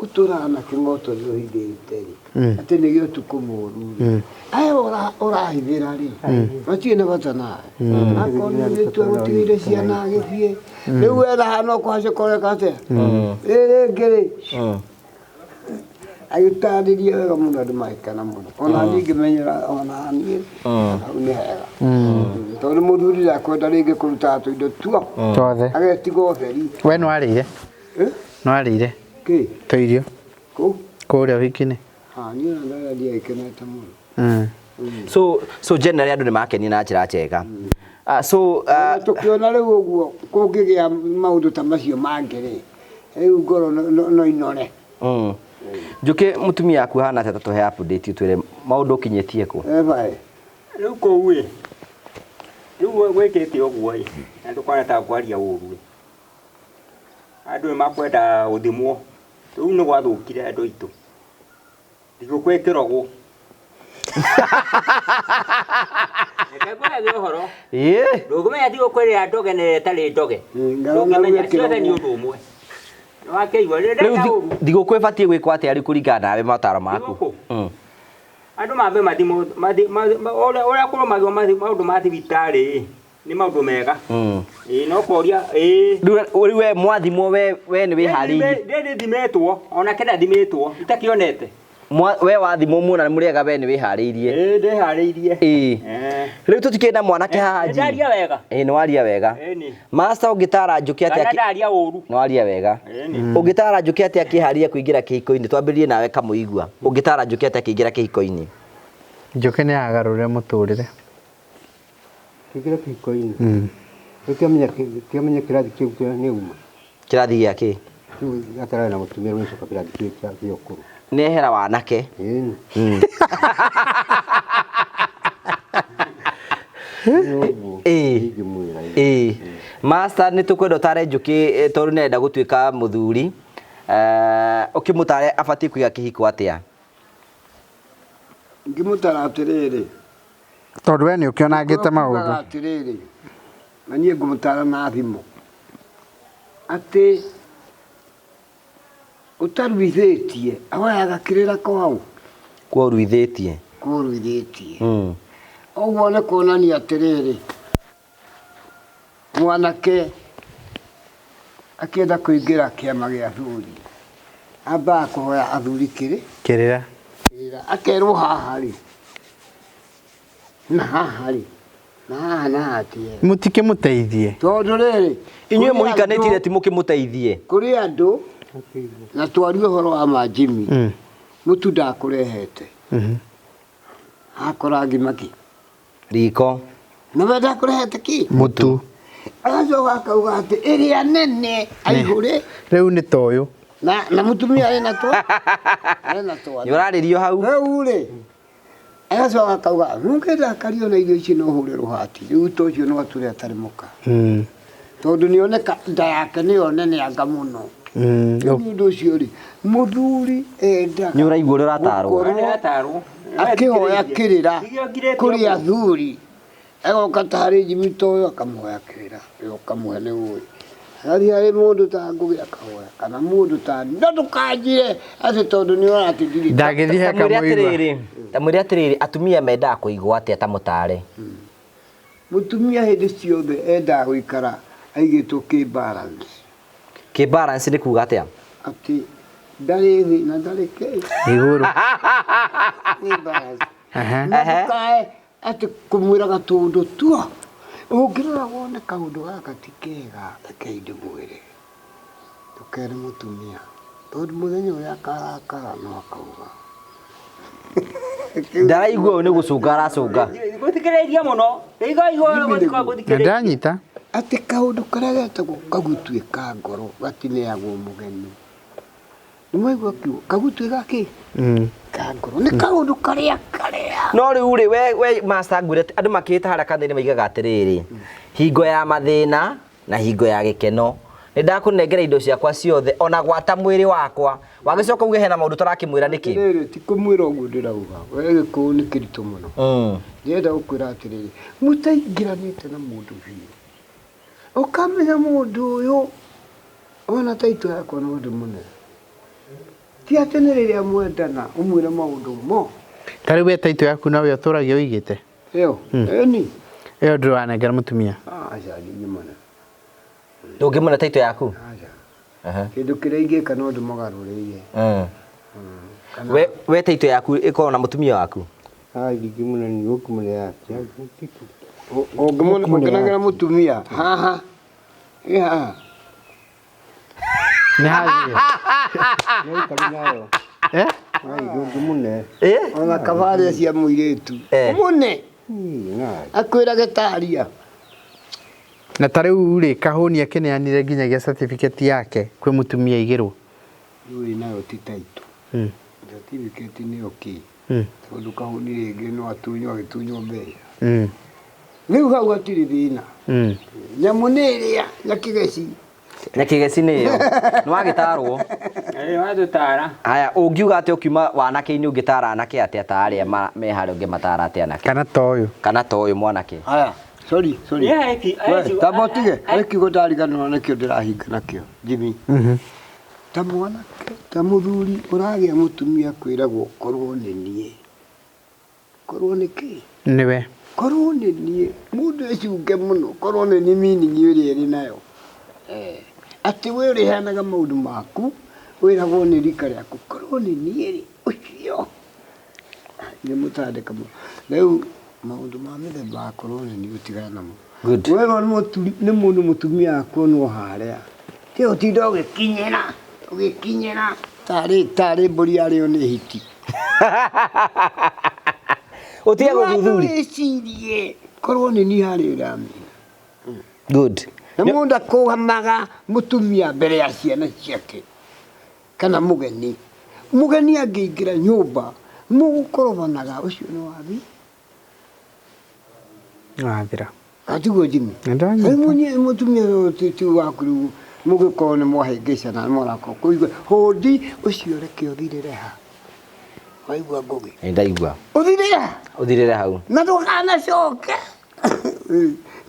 ũtũraga na kĩng'oto nĩ ũhithĩte rĩ atĩ nĩ gĩa ũtukũ mũũru rĩ aya ũrahithĩra rĩ matirĩ na bata nawe akorwo nĩ gũtigĩire ciana agĩthiĩ rĩu wetha hana ũkũhaca koreka atĩa rĩ rĩngĩ rĩ agĩtarĩria wega mũno andũ magĩkena mũno ona niĩ ngĩmenyera ona niĩ hau nĩ hega tondũ mũthuri ndakwenda rĩngĩ kũruta tũindo tuo Twothe. agetiga ũtheri We nĩwarĩire? Nĩwarĩire? Kĩ? Tũirio. Kũ? Kũrĩa ũhiki-inĩ. Niĩ ona ndarĩa ndiagĩkenete mũno. So generally andũ nĩ makenire na njĩra njega. So tũkĩona rĩu ũguo kũngĩgĩa maũndũ ta macio mangĩ rĩ rĩu ngoro no inore. Njũkĩ mũtumia aku hana atĩa tũhe update ũtwĩre maũndũ ũkinyĩtie kũ? Ebae. Rĩu kũu ĩ rĩu gwĩkĩte ũguo ĩ na ndũkona ta ngwaria ũru ĩ andũ nĩ makwenda gũthimwo rĩu nĩ gwathũkire andũ aitũ thigũkũ ĩkĩrogwo. Reke ngũhe ũhoro. Ndũngĩmenya thigũkũ ĩrĩa ndoge na ĩrĩa ĩtarĩ ndoge. Ndũngĩmenya ciothe nĩ ũndũ ũmwe. Nĩwakĩigua Rĩu thigũkũ ĩbatiĩ gwĩkwo atĩa rĩu kũringana nawe mataro maku? Thigũkũ? Andũ mambe mathimwo ũrĩa kũrũmagio maũndũ ma thibitarĩ nĩ maũndũ mega. Ĩĩ no kũria ĩĩ. Rĩu we mwathimwo we nĩ wĩharĩirie? Ndĩ thimĩtwo onake ndathimĩtwo itakĩonete. We wathimwo muona nĩ mũrĩega we nĩ wĩharĩirie? Ĩĩ ndĩharĩirie. Ĩĩ. Rĩu tũtikĩrĩ na mwanake haha Njini. Ndaria wega. Ĩĩ nĩ waria wega. Master ũngĩtara Njũkĩ atĩa? Kana ndaria ũru. Nĩ waria wega. Ũngĩtara Njũkĩ atĩa akĩharĩria kũingĩra kĩhiko-inĩ? Twambĩrĩrie nawe Kamũigua. Ũngĩtara Njũkĩ atĩa akĩingĩra kĩhiko-inĩ? Njũkĩ nĩ agarũrĩre mũtũrĩre. Kĩingĩra kĩhiko-inĩ. Rĩu kĩamenya kĩrathi kĩu nĩ uma. Kĩrathi gĩa kĩ? Rĩu atararĩ na mũtumia rĩu nĩcoka kĩrathi kĩu kĩa ũkũrũ. Nĩ ehera wanake. Ĩĩ. Master nĩ tũkwenda ũtare Njũkĩ tondũ nĩ arenda gũtuĩka mũthuri. Ũkĩmũtare abatiĩ kũiga kĩhiko atĩa? Ngĩmũtara atĩrĩrĩ. Tondũ we nĩ ũkĩonangĩte maũndũ. Atĩrĩrĩ. Na niĩ ngũmũtara na thimũ. Atĩ ũtaruithĩtie ahoyaga kĩrĩra kwao. Kwa ũruithĩtie. Kwa ũruithĩtie. Ũguo nĩ kuonania atĩrĩrĩ mwanake akĩenda kũingĩra kĩama gĩa athuri ambaga kũhoya athuri kĩrĩ kĩrĩra akerwo haha rĩ na haha rĩ na haha na haha ti hega. Mũtikĩmũteithie. Tondũ rĩrĩ inyuĩ mũhikanĩtie ti mũkĩmũteithie. Kũrĩ andũ na twarie ũhoro wa manjimi mũtu ndakũrehete akora ngima kĩ riko na we ndakũrehete kĩ mũtu. Agacoka akauga atĩ ĩrĩa nene aihũre. Rĩu nĩ ta ũyũ. Na mũtumia ena twa. Ena twana. Nĩ ũrarĩrio hau. Rĩu rĩ, agacoka akauga nũngĩndakario na irio ici no hũre rũhati. Rĩu ta ũcio no atũre atarĩ mũka. Tondũ nĩoneka nda yake nĩyo nene anga mũno. Nĩ ũndũ ũcio rĩ, mũthuri endaga Nĩ ũraigua ũrĩa ũratarwo. gũkorwo akĩhoya kĩrĩra kũrĩ athuri. Agoka ta harĩ Jimmy ta ũyũ akamũhoya kĩrĩra, ũyũ ũkamũhe nĩ ũĩ. Agathiĩ harĩ mũndũ ta Ngũgĩ akahoya, kana mũndũ ta no ndũkanjire atĩ tondũ nĩ ũra atĩ ndirĩ. Ndangĩthiĩ he Tamwĩre kamũigua. atĩrĩrĩ, tamwĩre atĩrĩrĩ, atumia mendaga kũigwo atĩa ta mũtare? Mũtumia hĩndĩ ciothe endaga gũikara aigĩtwo kĩ balance. Kĩ balance nĩ kuga atĩa? Atĩ ndarĩ thĩ na ndarĩ kĩ. Igũrũ. Kĩ balance. Aha. Na ndũkae atĩ kũmwĩraga tũũndũ tua. Ũngĩrora wone kaũndũ gaka ti kega, rekei ndĩmwĩre. Ndũkere mũtumia. Tondũ mũthenya ũrĩa akarakara no akauga. Ndaraigua ũyũ nĩ gũcũnga aracũnga. Gũthikĩrĩria mũno. Na ndanyita. Atĩ kaũndũ karĩa getagwo kagutuĩ ka ngoro gatineagwo mũgeni. Nĩ mwaigua kiugo kagutuĩ ga kĩ? Ka ngoro. Nĩ kaũndũ karĩa karĩa. No rĩu rĩ, we master ngwĩre andũ makĩhĩta harĩa kanitha-inĩ maigaga atĩrĩrĩ, hingo ya mathĩna na hingo ya gĩkeno nĩ ndakũnengera indo ciakwa ciothe ona gwata mwĩrĩ wakwa. Wagĩcoka uge hena maũndũ tũrakĩmwĩra nĩkĩ? Atĩrĩrĩ, ti kũmwĩra ũguo ndĩrauga. We gĩkũyũ nĩ kĩritũ mũno. Ndĩrenda gũkwĩra atĩrĩrĩ, mũtaingĩranĩte na mũndũ biũ. Ũkamenya mũndũ ũyũ ona taitũ yakwa no ndĩmũne. Ti atĩ nĩ rĩrĩa mwendana ũmwĩre maũndũ mo. Ta rĩu we taitũ yaku nowe ũtũragia ũigĩte? Ĩyo, ĩni. Ĩyo ndũrĩ wanengera mũtumia? Aca, ndingĩmũne. Ndũngĩmũne taitũ yaku? Aca. Kĩndũ kĩrĩa ingĩka no ndĩmũgarũrĩire. We taitũ yaku ĩkoragwo na mũtumia waku? Ndingĩmũne nĩ ũkũmũne atĩa? Ũngĩnengera mũtumia haha, ĩ haha. Nĩ hathiĩ. Nĩ ũikari nayo. Eh? Ai, ndũngĩmũne. Ona kabarĩ cia mũirĩtu. Mũne. Akwĩrage taria. Na ta rĩu rĩ, kahũni akĩneanire nginyagia certificate yake kwĩ mũtumia aigĩrwo. Rĩu nayo ti taitũ. Certificate nĩyo kĩ? Tondũ kahũni rĩngĩ no atunywo agĩtunywo mbeca. Rĩu hau hatirĩ thĩna. Nyamũ nĩ ĩrĩa nyakĩgeci. Nyakĩgeci nĩ ĩyo. Nĩ wagĩtarwo. Nĩ watũtara. Haya, ũngiuga atĩa ũkiuma wanake-inĩ ũngĩtara anake atĩa ta arĩa me harĩa ũngĩmatara atĩa anake? Kana ta ũyũ. Kana ta ũyũ mwanake. Haya, sorry, sorry. Tamba ũtige, harĩ kiugo ndariganĩrwo nĩkĩo ndĩrahinga nakĩo, Jimmy. Ta mwanake, ta mũthuri ũragĩa mũtumia kwĩragwo korwo nĩ niĩ. Korwo nĩ kĩ? Nĩwe. Korwo nĩ niĩ, mũndũ ecunge mũno, korwo nĩ niĩ meaning ĩrĩa ĩrĩ nayo. Atĩ we ũrĩheanaga maũndũ maku, wĩragwo nĩ rika rĩaku, korwo nĩ niĩ rĩ, ũcio. Nĩ mũtandĩka mũno. Rĩu maũndũ ma mĩthemba ya korwo nĩ niĩ ũtigane namo. Werwo nĩ mũndũ mũtumia akuonwo harĩa. Ti ũtinda ũgĩkinyĩra, ũgĩkinyĩra, tarĩ mbũri yarĩo nĩ hiti. Ũtige gũthuthuria. Wĩcirie, korwo nĩ niĩ harĩa ũramenya. Good. Na mũndũ akũgamaga mũtumia mbere ya ciana ciake kana mũgeni. Mũgeni angĩingĩra nyũmba mũgũkorobanaga ũcio nĩ wathi. Wathira. Atiguo Jimmy. Nĩndanyita. Rĩu mũtumia ũyũ ti waku rĩu mũgĩkorwo nĩ mwahĩngĩcana nĩ mũrakorwo kũigua hũndi ũcio reke ũthirĩre ha. Waigua Ngũgĩ? Nĩ ndaigua. Ũthirĩre ha? Ũthirĩre hau. Na ndũkanacoke.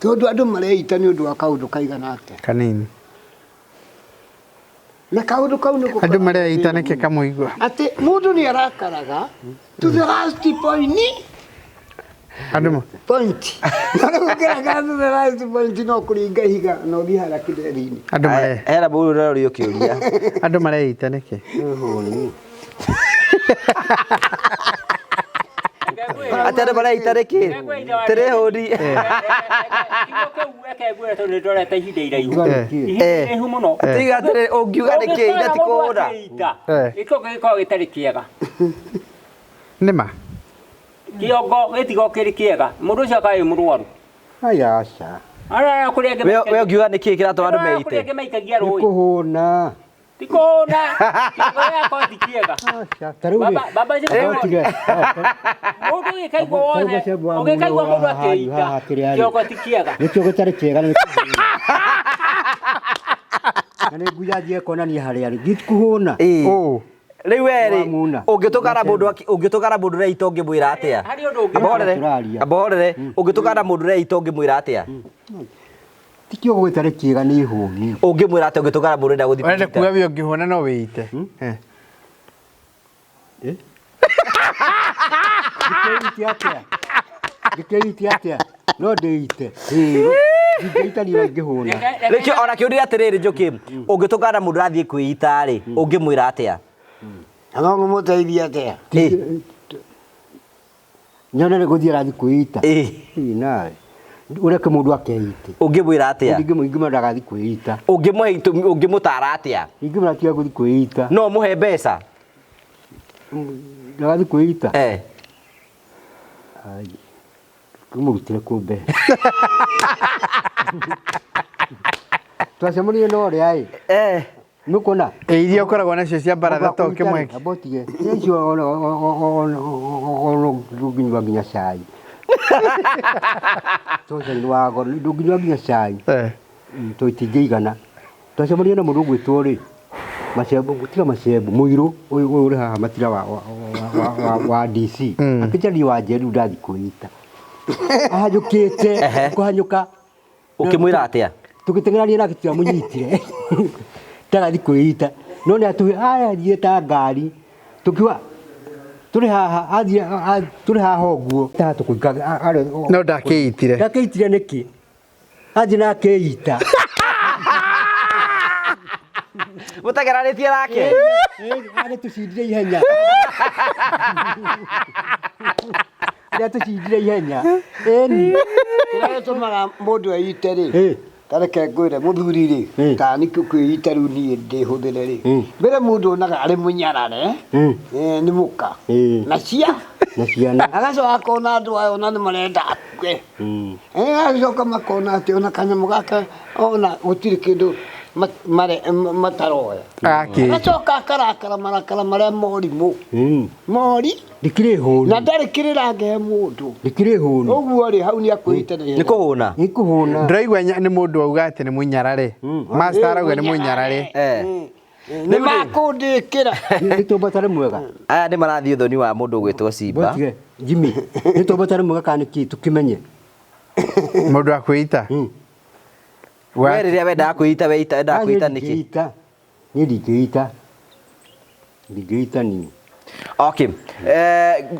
Tondũ andũ mareita nĩ ũndũ wa kaũndũ kaigana atĩa? Kanini. Na kaũndũ kau nĩko Andũ mareita nĩkĩ kamũigua? Atĩ mũndũ nĩ arakaraga to the last point. Andũ Point. Na rĩu ũngĩrakara to the last point no kũringa ihiga na ũthiĩ harĩa kĩreri-inĩ. Andũ mare Hera mũndũ ũrĩa ũkĩũria. Andũ mareita nĩkĩ? Atĩ andũ mareita nĩkĩ? Tĩrĩ hũni. Kiugo kĩu reke ngwĩre tondũ nĩndorete ihinda iraihu. Ihinda iraihu mũno. Tiga atĩrĩ, ũngiuga nĩkĩ ina ti kũhũna? Gĩkongo gĩkoragwo gĩtarĩ kĩega. Nĩ ma? Kĩongo gĩtikoragwo kĩrĩ kĩega. Mũndũ ũcio akoragwo wĩ mũrwaru. Aya, aca. Ara kũrĩa angĩ We maikagia- we ũngiuga nĩ kĩĩ kĩratũma andũ Ara kũrĩa meite? angĩ maikagia Nĩ rũĩ. kũhũna. Ti kũhũna. Kĩongo gĩakwa ti kĩega. Aca, ta rĩu rĩ. Baba baba Amba ũtige. Mũndũ ũgĩkaigua Amba- wothe, ta rĩu Macembo wa ũgĩkaigua mũndũ mũndũ haha, akĩita, haha kĩrĩa arĩ. kĩongo ti kĩega. Nĩ kĩongo gĩtarĩ kĩega na nĩ kũhũna. Na nĩ nguya thiĩ kuonania harĩa arĩ. Gĩtikũhũna. Ĩĩ. Ũũ. Rĩu we rĩ, Wamuna. ũngĩtũkana mũndũ ũngĩtũkana mũndũ ũreita ũngĩmwĩra atĩa? Harĩ ũndũ ũngĩ. Amba horere. Tũraria. Amba horere. Ũngĩtũkana mũndũ ũreita ũngĩmwĩra atĩa? Ti kĩongo gĩtarĩ kĩega nĩ hũni. Ũngĩmwĩra atĩa ũngĩtũkana mũndũ ũrenda gũthiĩ Ũrenda kwĩita? kuga we ũngĩhũna no wĩite. Eh. Eh? Ngĩkĩite atĩa? Ngĩkĩite atĩa? No ndĩite. Ĩĩ. Ndingĩita niĩ ngĩhũna. Rĩkĩo ona kĩũria atĩrĩrĩ Njũkĩ, ũngĩtũkana mũndũ ũrathiĩ kwĩita rĩ, ũngĩmwĩra atĩa? Na no ngũmũteithia atĩa? Ĩĩ. Nyone nĩ gũthiĩ arathiĩ kwĩita. Ĩĩ. Ĩĩ nawe. Ũreke mũndũ akeite. Ũngĩmwĩra atĩa? Ingĩmwĩra ndagathiĩ kwĩita. Ũngĩmũhe itũmi, ũngĩmũtara atĩa? Ingĩmwĩra tiga gũthiĩ kwĩita. No ũmũhe mbeca? Ndagathiĩ kwĩita. Eh. Ai. Kĩmũrutĩre kũ mbeca. Twacemanirie na ũrĩa ĩ. Eh. Nĩũkuona? Ĩ iria ũkoragwo nacio cia baratha to ũkĩmũhe. Amba ũtige. Icio ona ndũngĩnyua nginya cai. To cai nĩ wa goro, ndũngĩnyua nginya cai. Eh. To itingĩigana. Twacemanirie na mũndũ ũgwĩtwo rĩ, Macembo, tiga Macembo, mũirũ ũyũ ũyũ ũrĩ haha matira wa DC. Akĩnjarĩria wa Njeru ndathiĩ kwĩita. Ahanyũkĩte, kũhanyũka. Ũkĩmwĩra atĩa? Tũgĩteng'erania nake tũtiamũnyitire. Ndagathiĩ kwĩita. No nĩ atũhe athiĩ ta ngari. Tũkiuga tũrĩ haha athiĩ tũrĩ haha ũguo. Ta tũkũika No ndakĩitire. Ndakĩitire nĩkĩ? Athiĩ na akĩita. Mũteng'eranĩtie nake? Agĩtũcindire ihenya. Nĩ atũcindire ihenya. Ĩni. Kĩrĩa gĩtũmaga mũndũ eite rĩ, Ĩ. ta reke ngwĩre mũthuri rĩ, Ĩ. kana nĩ kwĩita rĩu niĩ ndĩhũthĩre rĩ, Ĩ. mbere mũndũ onaga arĩ mũnyarare, Ĩ. nĩ mũka Ĩ. na cia Na ciana. agacoka akona andũ aya ona nĩ marenda akue. Agacoka makona atĩ ona kanyamũ gaka ona gũtirĩ kĩndũ mataroya. Akĩita. Agacoka akarakara marakara marĩa morimũ. Mori Ndikĩrĩ hũnu. na ndarĩ kĩrĩra angĩhe mũndũ. Ndikĩrĩ hũnu. Ũguo rĩ hau nĩ akwĩita na ihenya. Nĩ kũhũna? Nĩ kũhũna. Ndĩraigua nĩ mũndũ auga atĩ nĩ mũnyarare. Master arauga nĩ mũnyarare. Eh. Nĩ makũndĩkĩra. Nĩ tombo tarĩ mwega. Aya nĩ marathiĩ ũthoni wa mũndũ ũgwĩtwo Simba. Botige, Jimmy, nĩ tombo tarĩ mwega kana nĩkĩ tũkĩmenye. Mũndũ wa kwĩita. We rĩrĩa wendaga kwĩita weita wendaga kwĩita nĩkĩ? Ndingĩita. Niĩ ndingĩita. Ndingĩita niĩ. Okay.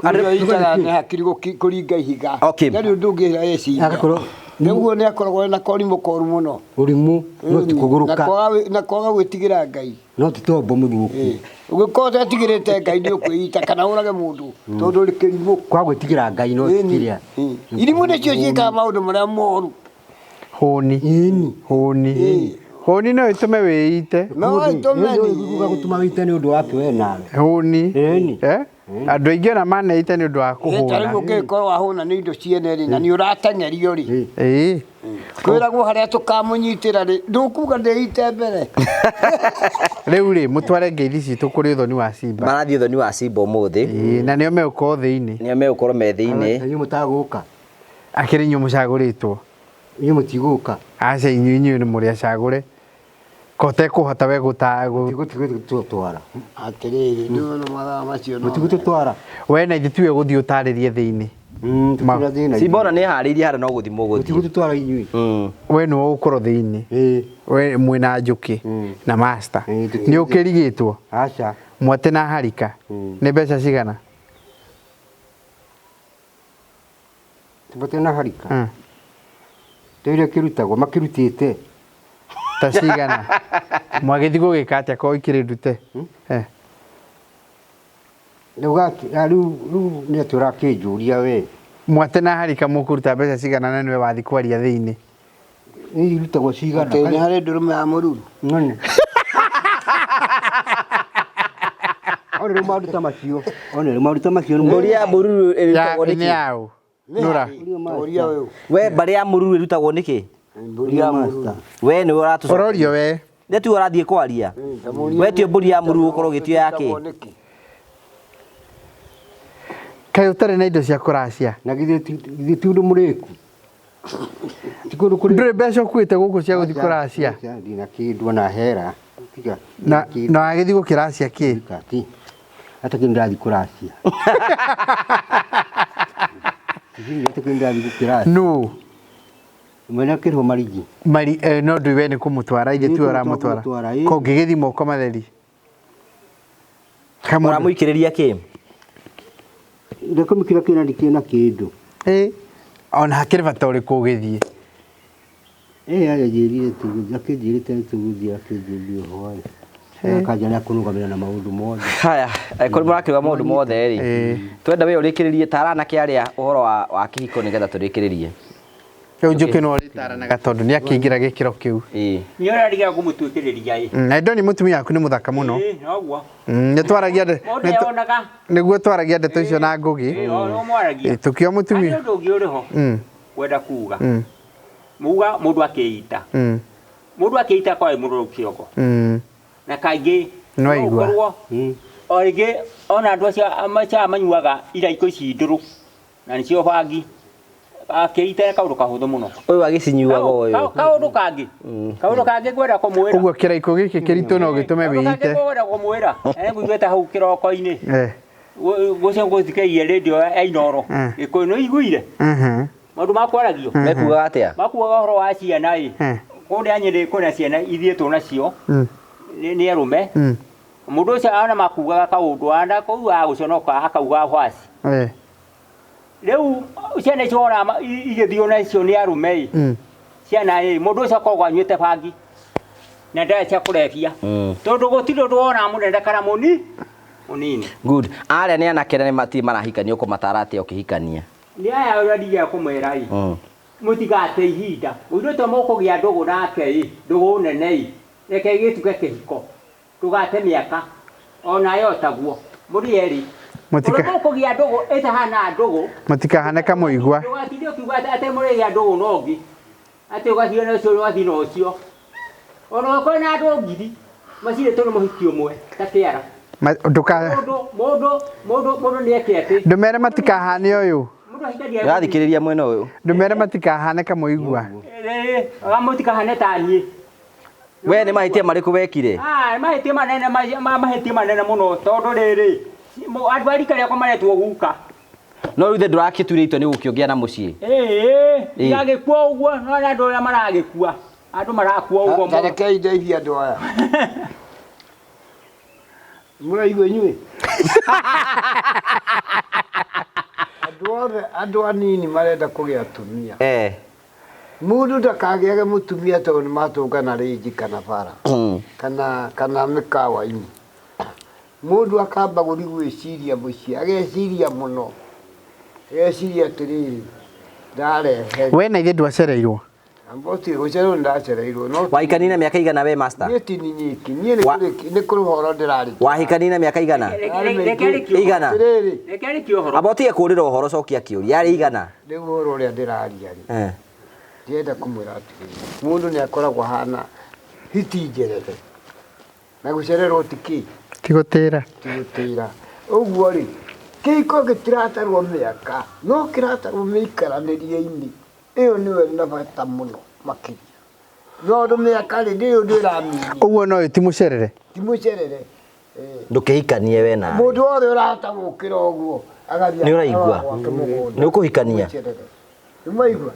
Andũ aitaga nĩ hakiri kũringa ihiga. Okay. Ndarĩ ũndũ ũngĩ eciria. Agakorwo Nĩguo nĩ akoragwo na korimũ koru mũno. ũrimũ no ti kũgũrũka. Na kwaga gwĩtigĩra Ngai. No ti tombo mũthũku. Ũngĩkorwo ũtetigĩrĩte Ngai nĩ ũkwĩita kana ũrage mũndũ tondũ ũrĩ kĩrimũ. Kwa gwĩtigĩra Ngai no ti kĩrĩa. Irimũ nĩcio ciĩkaga maũndũ marĩa moru. Hũni. Hũni. Hũni no ĩtũme wĩite. No ĩtũme Nĩ gũtũma wĩite nĩ ũndũ wake we nawe. Hũni. Ĩni. Eh? Andũ aingĩ ona maneita nĩ ũndũ wa Ta rĩu kũhũna. ũngĩgĩkorwo wahũna nĩ indo ciene rĩ na nĩ ũrateng'erio rĩ. Ĩĩ. Kwĩragwo harĩa tũkamũnyitĩra rĩ ndũkuga ndĩite mbere. Rĩu rĩ mũtware ngeithi citũ kũrĩ ũthoni wa Simba. Marathiĩ ũthoni wa Simba ũmũthĩ. Ĩĩ, na nĩo megũkorwo thĩinĩ. Nĩo megũkorwo me thĩinĩ. Inyuĩ mũtagũka. Akĩrĩ inyuĩ mũcagũrĩtwo. Inyuĩ mũtigũka. Aca inyuĩ inyuĩ nĩ mũrĩ acagũre. Ko ũtekũhota we gũta Mũtigũtũtwara. Atĩrĩrĩ ndĩrona mathaa macio no. Mũtigũtũtwara. We na ithuĩ tiwe gũthiĩ ũtarĩrie thĩinĩ. Tũtirĩ thĩna. Simba ona nĩ eharĩirie harĩa no gũthiĩ mũgũthiĩ. Mũtigũtũtwara inyuĩ. We nĩwe ũgũkorwo thĩinĩ. Ĩĩ. We mwĩna Njũkĩ na Master. Ĩĩ, Nĩ ũkĩrigĩtwo. Aca. Mwate na harika. Nĩ mbeca cigana? Tũbate na harika. Tũire kĩrutagwo makĩrutĩte. Ta cigana? Mwagĩthiĩ gũgĩka atĩa ko ikĩrĩ ndute? Eh. Rĩu rĩu nĩ atĩ ũrakĩnjũria we. Mwate na harika mũkũruta mbeca cigana na nĩwe wathiĩ kwaria thĩinĩ? Nĩ irutagwo cigana? Atĩ nĩ harĩ ndũrũme ya mũruru. None. One rĩu maũndũ ta macio. One rĩu maũndũ ta macio. Mbũri ya mũruru ĩrutagwo Nĩ nĩkĩ? yaũ? Nũra. Ũria ũyũ. We mbarĩ ya mũruru ĩrutagwo nĩkĩ? Mbũri ya mũruru. We nĩwe ũratũcokeria. Ũrorio we. Nĩ tiwe ũrathiĩ kwaria. We tiwe mbũri ya mũruru ũkorwo ũgĩtio ya kĩ? Kaĩ ũtarĩ na indo cia kũracia? Na githĩ ti ũndũ mũrĩku? Ti kũndũ kũrĩku. Ndũrĩ mbeca ũkuĩte gũkũ cia gũthiĩ kũracia? Ndina kĩndũ ona hera. Tiga. Na na wagĩthiĩ gũkĩracia kĩ? Ti. Hata kĩndũ ndĩrathiĩ kũracia. Hata kĩndũ ndĩrathiĩ gũkĩracia. Nũ? Mwene akĩrĩhwo marigi. Mari no ndũĩ we nĩ kũmũtwara ithe tiwe ũramũtwara. Kũngĩgĩthiĩ moko matheri. Ũramũikĩrĩria kĩ? Ndakũmĩkĩra kĩna ndikĩna kĩndũ. Ona hakĩrĩ bata ũrĩkũ ũgĩthiĩ? Akĩnjĩrire akĩnjĩrĩte tũgũthiĩ akĩnjĩrire ũhoro. Akanja nĩ akũrũgamĩrĩra na maũndũ mothe. Haya, kũrĩ mũrakĩruga maũndũ mothe rĩ. Twenda we ũrĩkĩrĩrie tara anake arĩa ũhoro wa kĩhiko nĩgetha tũrĩkĩrĩrie. Rĩu Njũkĩ no ũrĩtaranaga tondũ nĩ akĩingĩra gĩkĩro kĩu. Nĩ ũrariga kũmũtuĩkĩrĩria ĩ. Na ndoni mũtumia waku nĩ mũthaka mũno. Noguo. Nĩ twaragia nĩguo twaragia ndeto icio na Ngũgĩ. Tũkio mũtumia. Harĩ ũndũ ũngĩ ũrĩ ho. Wenda kuga. Muga mũndũ akĩita. Mũndũ akĩita kwa mũrũrũ kĩongo. Na kaingĩ no igua. O rĩngĩ ona andũ acio manyuaga iraiko ici ndũrũ na nĩcio bangi. Akĩita kaũndũ kahũthũ mũno. Ũyũ agĩcinyuaga ũyũ. Kaũndũ kangĩ. Kaũndũ kangĩ ngwenda kũmwĩra. Ũguo kĩraiko gĩkĩ kĩritũ no gĩtũme wĩite. Ngwenda kũmwĩra. Na nĩngũiguĩte hau kĩroko-inĩ. Gũcio ngũthikĩrĩria rĩndiũ ya Inooro. Gĩkũyũ nĩ ũiguire? Maũndũ makwaragio. Mekugaga atĩa? Makugaga ũhoro wa ciana ĩ. Kũrĩa Nyĩrĩ kwĩna ciana ithiĩtwo nacio. Nĩ arũme. Mũndũ ũcio ona makugaga kaũndũ ana kũu agũconoka akauga hwaci. Rĩu ciana icio wona igĩthio nacio nĩ arũme ĩ. Ciana ĩ mũndũ ũcio akoragwo anyuĩte bangi na ndawa cia kũrebia. Tondũ gũtirĩ ũndũ wona mũnene kana mũnini. Good. Arĩa nĩ anake na nĩ matirĩ marahikania ũkũmatara atĩa ũkĩhikania? Nĩ aya ũrarigia kũmwĩra ĩ. Mũtigate ihinda. Mũirĩtu mũkũgĩa ndũgũ nake ĩ, ndũgũ nene ĩ. Reke gĩtuke kĩhiko. Ndũgate mĩaka. Onayo taguo. Mũrĩ erĩ. Mũkũgĩa ndũgũ ĩtahana ndũgũ. Mũtikahane kamũigua. Ndũgatinde ũkiuga atĩ mũrĩgĩa ndũgũ na ũngĩ. Atĩ ũgathiĩ na ũcio ũgathiĩ na ũcio. Ona ũkorwo na andũ ngiri macirĩtwo nĩ mũhiki ũmwe ta kĩara. Mũndũ nĩ eke atĩ. Ndũmere matikahane ũyũ. Ndĩrathikĩrĩria mwena ũyũ. Ndũmere matikahane kamũigua. Mũtikahane ta niĩ. We nĩ mahĩtia marĩkũ wekire? Mahĩtia manene mahĩtia manene mũno tondũ rĩrĩ andũ a rika rĩakwa maretwo guka. No rĩu ithe ndũrakĩtuire itua nĩ gũkĩongea na mũciĩ. Ndagĩkua ũguo no nĩ andũ arĩa maragĩkua. Andũ marakua ũguo. Ta rekei ndeithie andũ aya. Mũraigua inyuĩ? Andũ othe andũ anini marenda kũgĩa atumia. Mũndũ ndakagĩage mũtumia tondũ nĩ matũngana rĩnji kana bara kana mĩkawa-inĩ. Mũndũ akamba gũthiĩ gwĩciria mũciĩ, ageciria mũno. Ageciria atĩrĩrĩ, ndarehe. We na ithe ndwacereirwo? Amboti gũcererwo ndacereirwo. Wahikania na mĩaka igana we master? Niĩ ti nyiki, niĩ nĩ kũrĩ ũhoro ndĩrarĩkia. Wahikania na mĩaka igana? Igana. Reke arĩkie ũhoro. Amba ũtige kũũrĩra ũhoro cokia kĩũria. Yarĩ igana? Rĩu ũhoro ũrĩa ndĩraria rĩ. Ndĩrenda kũmwĩra atĩrĩrĩ, mũndũ nĩ akoragwo ahana hiti njerere. Na gũcererwo ti kĩ? Ti gũtĩra. Ti gũtĩra. Ũguo rĩ, kĩhiko gĩtiratarwo mĩaka, no kĩratarwo mĩikaranĩrie-inĩ. Ĩyo nĩyo ĩna bata mũno makĩria. No ũndũ mĩaka rĩ, ndĩrĩ ũndũ ĩramini. Ũguo no ti mũcerere? Ti mũcerere. Ndũkĩhikanie we nawe. Mũndũ wothe ũrahota gũkĩra ũguo, agathiĩ Nĩ ũraigua? gwake mũgũnda. Nĩ ũkũhikania? Nĩmwaigua?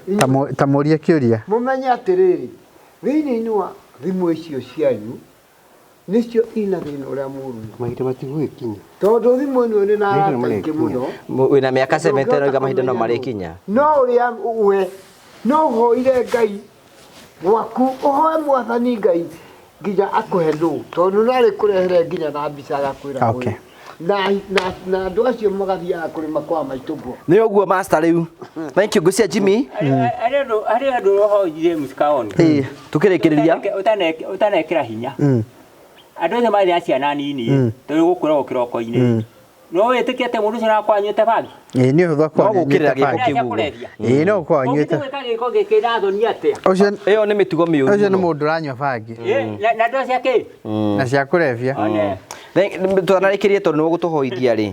Ta mũrie kĩũria. Mũmenye atĩrĩrĩ, thĩinĩ-inĩ wa thimũ icio cianyu, nĩcio ina thĩna ũrĩa mũũru. Mahinda matigũgĩkinya. Tondũ thimũ ĩno ĩrĩ na arata aingĩ mũno. Wĩna mĩaka 70 no mahinda no marĩkinya. No ũrĩa we no ũhoire Ngai gwaku, ũhoe Mwathani Ngai nginya akũhe nũ, tondũ no arĩkũrehere nginya na mbica agakwĩra ũyũ. Na andũ acio magathiaga kũrĩma kwa maitũguo. Nĩ ũguo master rĩu. Thank you ngũcia Jimmy. Harĩ andũ roho James Kaoni. Tũkĩrĩkĩrĩria. Ũtanekĩra hinya. Andũ othe marĩ na ciana nini tondũ gũkũragwo kĩroko-inĩ. No wĩtĩkie atĩ mũndũ ũcio no akorwo anyuĩte bangi? Ĩĩ nĩ ũhũthũ akorwo No gũkĩrĩra anyuĩte bangi. gĩko kĩu ũguo. Ĩĩ no gũkorwo anyuĩte. Ũngĩthiĩ gwĩka gĩko gĩkĩ na thoni atĩa? Ũcio Ĩyo nĩ mĩtugo mĩũru ũcio nĩ mũno. mũndũ ũranyua bangi Na ndoo cia kĩ? na cia kũrebia. One. Twanarĩkĩrie tondũ nĩ ũgũtũhoithia rĩ,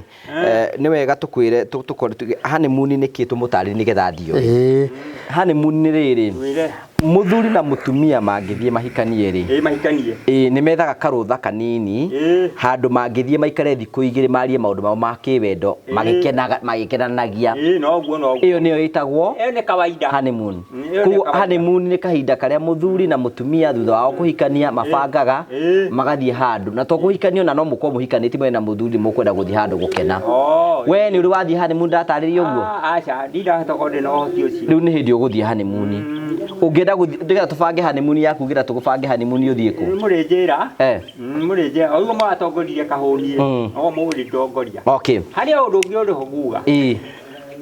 nĩ wega tũkwĩre tũkorwo honeymoon nĩ kĩ tũmũtarĩrie nĩgetha athiĩ oĩ. Ĩĩ. Honeymoon nĩ rĩrĩ, Mwĩre. mũthuri na mũtumia mangĩthiĩ mahikanie rĩ, Ĩĩ mahikanie. ĩĩ nĩ methaga karũtha kanini handũ mangĩthiĩ maikare thikũ igĩrĩ marie maũndũ mao ma kĩwendo magĩkenaga magĩkenanagia. Ĩĩ noguo noguo. Ĩyo nĩyo ĩtagwo Ĩyo nĩ kawaida. honeymoon. Ĩyo nĩ Koguo kawaida. honeymoon nĩ kahinda karĩa mũthuri na mũtumia thutha wao kũhikania mabangaga magathiĩ handũ na to kũhikanio na no mũkorwo mũhikanĩtie mwena mũthuri mũkwenda gũthiĩ handũ gũkena. Oh. We nĩ ũrĩ wathiĩ honeymoon ndatarĩria ũguo? Aca, ndindahota korwo ndĩna ũhoti ũcio. Rĩu nĩ hĩndĩ ũgũthiĩ honeymoon. Ũngĩenda gũthiĩ ndĩrenda tũbange honeymoon yaku ngĩenda tũgũbange honeymoon ũthiĩ kũ? Mũrĩ njĩra. Eh. Mũrĩ njĩra. O ũguo mũratongoririe kahũni. O mũrĩ ndongoria. Okay. Harĩ ũndũ ũngĩ ũrĩ ho nguga. Ĩĩ.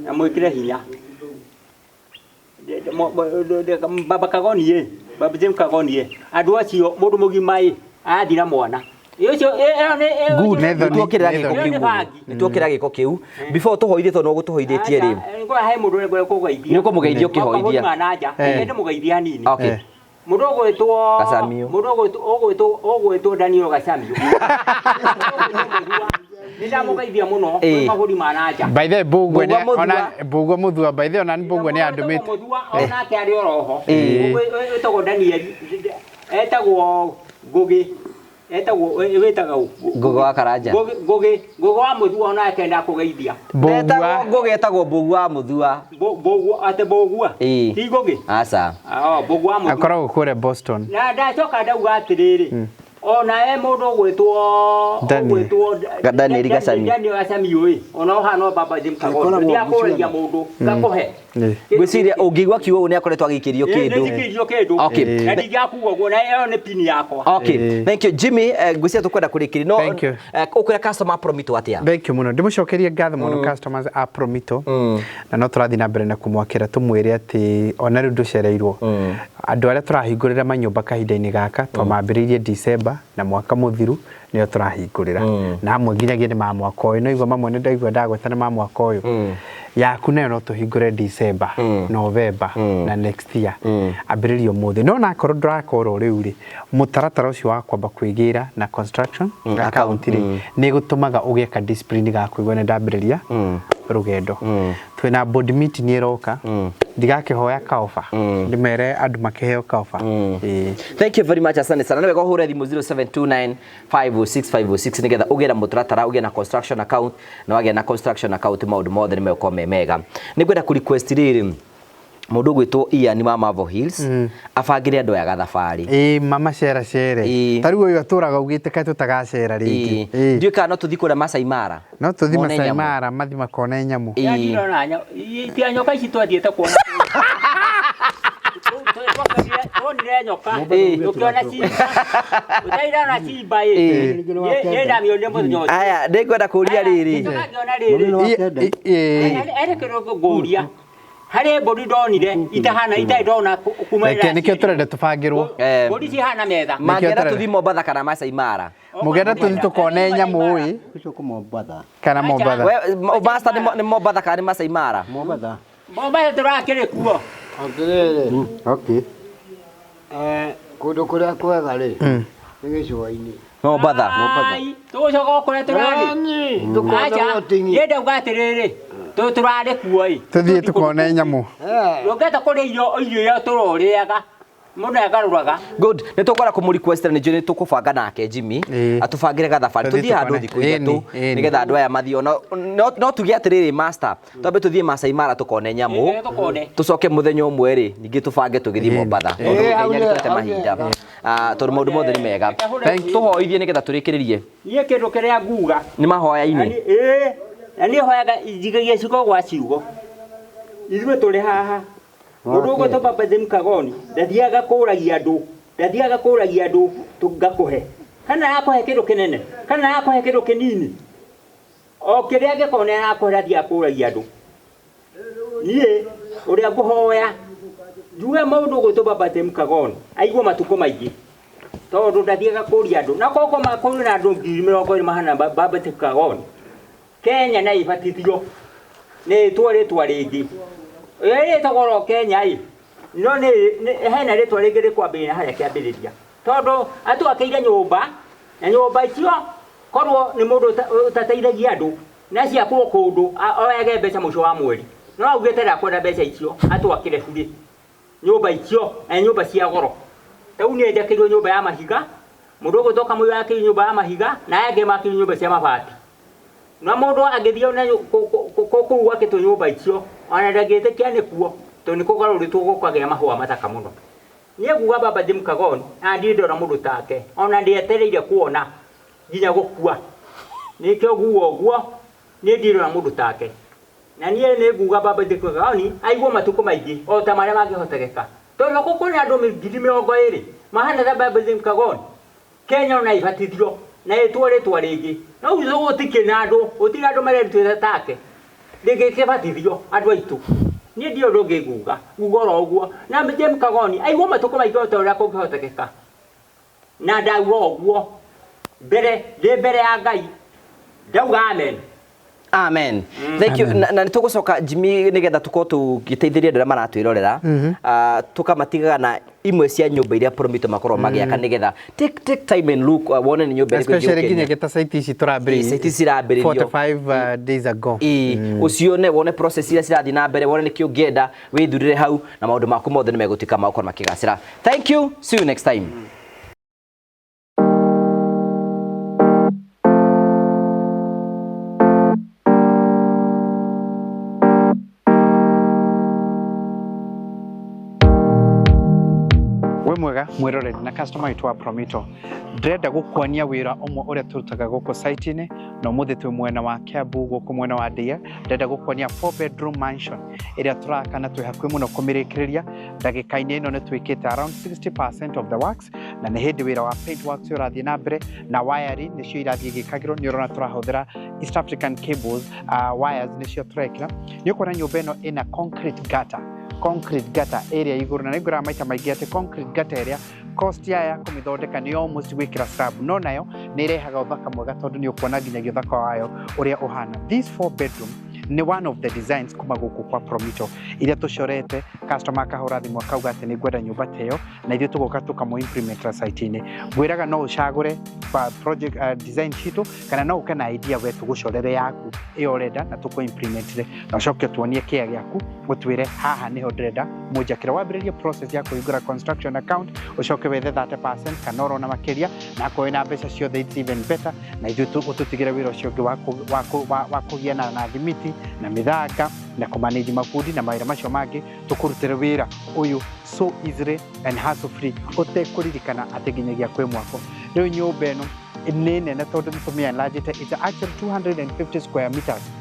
Na mwĩkĩre hinya. Baba Kagoni ĩ, Baba James Kagoni ĩ, andũ acio mũndũ mũgima ĩ, arathiĩ na mwana. Ũcio ĩyo nĩ Good. Nĩ thoni, Nĩtuokĩrĩra nĩ gĩko thoni. kĩu ũguo. Nĩtuokĩrĩra gĩko kĩu. Before tũhoithie tondũ nĩũgũtũhoithĩtie rĩ. Ngora he mũndũ ũrĩa kũgeithia. Nĩ ũkũmũgeithia ũkĩhoithia. Mabũrũri ma na nja. Nĩ ndĩmũgeithia hanini. Okay. Mũndũ ũgwĩtwo Gacamio. Mũndũ ũgwĩtwo Daniel Gacamio. Nĩ ndamũgeithia mũno Ĩĩ. kwĩ mabũrũri ma na nja. By the way, Mbũguo Mbũguo nĩ Mũthua. ona Mbũguo Mũthua by the way ona Mbũguo nĩ andũmĩte. Mũthua onake arĩ oroho. Ĩĩ. Wĩtagwo Daniel etagwo Ngũgĩ etagwo wĩtagwo Ngũgĩ wa Karanja. Ngũgĩ Ngũgĩ Ngũgĩ wa Mũthua onake ndakũgeithia. Ndetagwo Mbũgua. Ngũgĩ etagwo Mbũgua wa Mũthua. Mbũgua atĩ Mbũgua. Ĩĩ. Ti Ngũgĩ. Aca. Oh, Mbũgua wa Mũthua. Akoragwo kũrĩa Boston. Na ndacoka ndauga atĩrĩrĩ ona e mũndũ ũgwĩtwo Daniel. ũgwĩtwo Daniel Gacamio. Daniel Gacamio ĩ ona ũhana baba James Kagoni Akoragwo ndiakũragia mũndũ ngakũhe Ĩĩ. Ngwĩciria ũngĩigua kiugo ũguo nĩ akoretwo agĩikĩrio kĩndũ. nĩnjikĩirio kĩndũ Okay. na ndingĩakuga ũguo na ĩyo nĩ pini yakwa. Okay. Ĩĩ. Thank you Jimmy, ngwĩciria tũkwenda kũrĩkĩria no Thank you. Ũkwĩra customer Promito atĩa? Thank you mũno ndĩmũcokerie ngatho mũno customers a Promito na no tũrathiĩ na mbere na kũmwakĩra tũmwĩre atĩ ona rĩu ndũcereirwo andũ arĩa tũrahingũrĩra manyũmba kahinda-inĩ gaka twamambĩrĩirie December na mwaka mũthiru nĩo tũrahingũrĩra na amwe nginyagia nĩ ma mwaka ũyũ no igua mamwe nĩ ndaigua ndagweta nĩ ma mwaka ũyũ yaku nayo no tũhingũre December, November na next year ambĩrĩria ũmũthĩ no nakorwo ndũrakorwo rĩu rĩ mũtaratara ũcio wa kwamba kwĩgĩra na construction account rĩ nĩ gũtũmaga ũgĩe ka discipline ga kũigua nĩ ndambĩrĩria rũgendo twĩna board meeting ĩroka ndigakĩhoya kaoba ndĩmere andũ makĩheo kaoba. Ĩĩ. Thank you very much, asante sana. Nĩ wega ũhũre thimũ 0729 506 506 nĩgetha ũgĩe na mũtaratara ũgĩe na construction account na wagĩa na construction account maũndũ mothe nĩ megũkorwo me mega. Nĩ ngwenda kũ request rĩrĩ mũndũ ũgwĩtwo Ian wa Marvel Hills abangĩre andũ aya gathabarĩ. Ĩĩ mama cera cere. Ĩĩ. Ta rĩu ũyũ atũraga augĩte kaĩ tũtagacera rĩngĩ. Ĩĩ. Ndiũĩ kana no tũthiĩ kũrĩa Masai Mara. No tũthiĩ Mone Masai nyamũ. Mara mathi makone nyamũ. Ĩĩ. Ndirona tia nyoka ici twathiĩte kuona tuonire nyoka tukiona simba ũtairona simba ĩ niĩ ndamĩonire mũthenya ũcio. Aya ndĩngwenda kũria rĩrĩ. Njoka ngĩona rĩrĩ Ĩ- ĩ- harĩ kĩndũ ngũria harĩ mbũri ndonire itahana itarĩ ndona kuma Reke nĩkĩo tũrenda tũbangĩrwo. Eh. Mbũri cihana metha. Mangĩenda tũrenda. tũthiĩ Mombatha kana Masai Mara. Mũgenda tũthiĩ tũkone nyamũ ĩ Ũcio kũ Mombatha. kana Mombatha. We Master nĩ Mombatha kana nĩ Masai Mara? Mombatha. Mombatha tũrakĩrĩ kuo. Atĩrĩrĩ, Okay. Kũndũ kũrĩa kwega rĩ nĩ gĩcũa-inĩ. Mombatha. Ai, tũgũcoka o kũrĩa tũrarĩ. Aca, niĩ ndauga atĩrĩrĩ tũrarĩ kuo ĩ Tũthiĩ tũkone nyamũ. Ndũngĩhota kũrĩa irio irio iria tũrorĩaga mũndũ agarũraga. Good. Nĩ tũkwenda kũmũ request na nĩ njũĩ nĩ tũkũbanga nake Jimmy Ĩĩ. atũbangĩre gathabarĩ Tũthiĩ tũthiĩ handũ tũkone. thikũ ithatũ Ĩni, ĩni. nĩgetha andũ aya mathiĩ ona no tuge atĩrĩrĩ master twambe tũthiĩ Masai Mara tũkone nyamũ Ĩĩ, tũkone. tũcoke mũthenya ũmwe rĩ ningĩ tũbange tũgĩthiĩ Ĩni. Mombatha Ĩĩ. tondũ Hau Kenya nĩ- nĩ tũrete hau nĩ mahinda. hega. Tondũ maũndũ mothe nĩ mega. Thank you. Tũhoithie nĩgetha tũrĩkĩrĩrie. Niĩ kĩndũ kĩrĩa nguga Nĩ mahoya-inĩ. Ĩĩ, na niĩ hoyaga njigagia ciugo gwa ciugo ithuĩ tũrĩ haha mũndũ ũgwĩtwo Baba James Kagoni ndathiaga kũragia andũ ndathiaga kũragia andũ ngakũhe kana arakũhe kĩndũ kĩnene kana arakũhe kĩndũ kĩnini o kĩrĩa angĩkorwo nĩ arakũhe ndathiaga kũragia andũ niĩ ũrĩa ngũhoya njuge mũndũ ũgwĩtwo Baba James Kagoni aigwo matukũ maingĩ tondũ ndathiaga kũria andũ na koko kũrĩ na andũ 20,000 mahana Baba James Kagoni. Kenya na ibatithio nĩ ĩtwo rĩtwa rĩngĩ ĩyo ĩtagwo oro Kenya ĩ no nĩ hena rĩtwa rĩngĩ rĩkwambĩrĩria na harĩa kĩambĩrĩria tondũ atwakĩire nyũmba na nyũmba icio korwo nĩ mũndũ ũtateithagia andũ na ciakwo kũndũ oyage mbeca mũico wa mweri no augĩte ndakwenda mbeca icio atwakĩre burĩ nyũmba icio na nyũmba cia goro rĩu niĩ njakĩirwo nyũmba ya mahiga mũndũ ũgũtoka mũico yakĩirwo nyũmba ya mahiga na aya angĩ makĩirwo nyũmba cia mabati na mũndũ angĩthiĩ na kũu gwakĩtwo nyũmba icio ona ndangĩtĩkia nĩkuo tondũ nĩ kũgarũrĩtwo gũkagĩa mahũa mathaka mũno. Niĩ nguga baba Jim Kagoni na ndirĩ ndona mũndũ take ona ndietereire kuona nginya gũkua nĩkĩo nguga ũguo niĩ ndirĩ ndona mũndũ take na niĩ nĩ nguga baba Jim Kagoni aigwo matukũ maingĩ o ta marĩa mangĩhotekeka tondũ gũkũ kwĩna andũ 20,000 mahana ta baba Jim Kagoni. Kenya ona ibatithio na ĩtwo rĩtwa rĩngĩ no gũtikĩ na andũ gũtirĩ andũ marerutĩte take rĩngĩkĩbatithio andũ aitũ niĩ ndirĩ ũndũ ũngĩ nguga nguga oro ũguo na Jim Kagoni aigwo matukũ maingĩ o ta ũrĩa kũngĩhotekeka na ndauga ũguo mbere ndĩ mbere ya Ngai ndauga amen. Amen. Thank you. Na nĩtũgũcoka Jimmy nĩgetha tũkorwo tũgĩteithĩrĩria andũ arĩa maratwĩrorera tũkamatigaga na imwe cia nyũmba iria Promito makorwo magĩaka nĩgetha take time and look wone nĩ nyũmba ĩrĩkũ especially nginya gĩta site ici tũrambĩrĩirie site ici cirambĩrĩrio 45 days ago ũcione wone process iria cirathiĩ na mbere wone nĩkĩ ũngĩenda wĩthurĩre hau na maũndũ maku mothe nĩmegũtuĩka ma gũkorwo makĩgacĩra. Thank you. See you next time. Mwega mwiroreri na customer witũ wa Promito ndĩrenda gũkuonia wĩra ũmwe ũrĩa tũrutaga gũkũ site-inĩ na ũmũthĩ twĩ mwena wa Kiambu gũkũ mwena wa Ndia ndĩrenda gũkuonia 4 bedroom mansion ĩrĩa tũraka na twĩ hakuhĩ mũno kũmĩrĩkĩrĩria ndagĩka-inĩ ĩno nĩ twĩkĩte around 60% of the works na nĩ hĩndĩ wĩra wa paint works ũrathiĩ na mbere na wiring nĩcio irathiĩ igĩkagĩrwo nĩ ũrona tũrahũthĩra East African cables wires nĩcio tũrekĩra nĩ ũkuona nyũmba ĩno ĩna concrete gutter area igũrũ na nĩngwĩraga maita maingĩ atĩ concrete gutter ĩrĩa cost ya kũmĩthondeka nĩ almost gwĩkĩra slab no nayo nĩ ĩrehaga ũthaka mwega tondũ nĩ ũkuona nginyagia ũthaka wayo ũrĩa ũhana. This 4 bedroom nĩ one of the designs kuma gũkũ kwa Promito iria tũcorete customer akahũra thimũ akauga atĩ nĩ ngwenda nyũmba ta ĩyo na ithuĩ tũgoka tũkamũ implement site-inĩ. Ngwĩraga no ũcagũre project design citũ kana no ũke na idea we tũgũcorere yaku ĩyo ũrenda na tũkũ implementire na ũcoke tuonie kĩa gĩaku ũtwĩre haha nĩho ndĩrenda mũnjakĩre wambĩrĩrie process ya kũhingũra construction account ũcoke wethe 30% kana orona makĩria na akorwo wĩna mbeca ciothe it's even better na ithuĩ ũtũtigĩre wĩra ũcio ũngĩ wa kũgĩa na thimiti na mĩthanga na kũmanage mabundi na mawĩra macio mangĩ tũkũrutĩre wĩra ũyũ so easily and hassle free ũtekũririkana atĩ nginyagia kwĩ mwako. Rĩu nyũmba ĩno nĩ nene tondũ nĩ tũmĩenlargĩte it's actually 250 square meters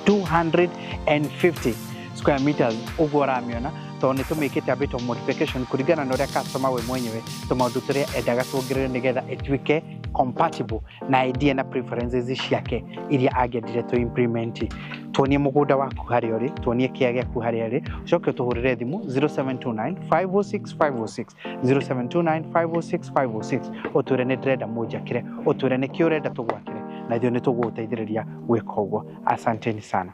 250 square meters ũguo ũramĩona tondũ nĩ tũmĩkĩte a bit of modification kũringana na ũrĩa customer we mwenyewe tũmaũndũ tũrĩa endaga tuongerere nĩgetha ĩtuĩke compatible na idea na preferences ciake iria angĩendire tũ implement. Tuonie mũgũnda waku harĩa ũrĩ, tuonie kĩa gĩaku harĩa ũrĩ, ũcoke ũtũhũrĩre thimũ 0729 506 506 0729 506 506 ũtwĩre nĩ ndĩrenda mũnjakĩre, ũtwĩre nĩkĩ ũrenda tũgwakĩre na ithuĩ nĩ tũgũgũteithĩrĩria gwĩka ũguo. Asanteni sana.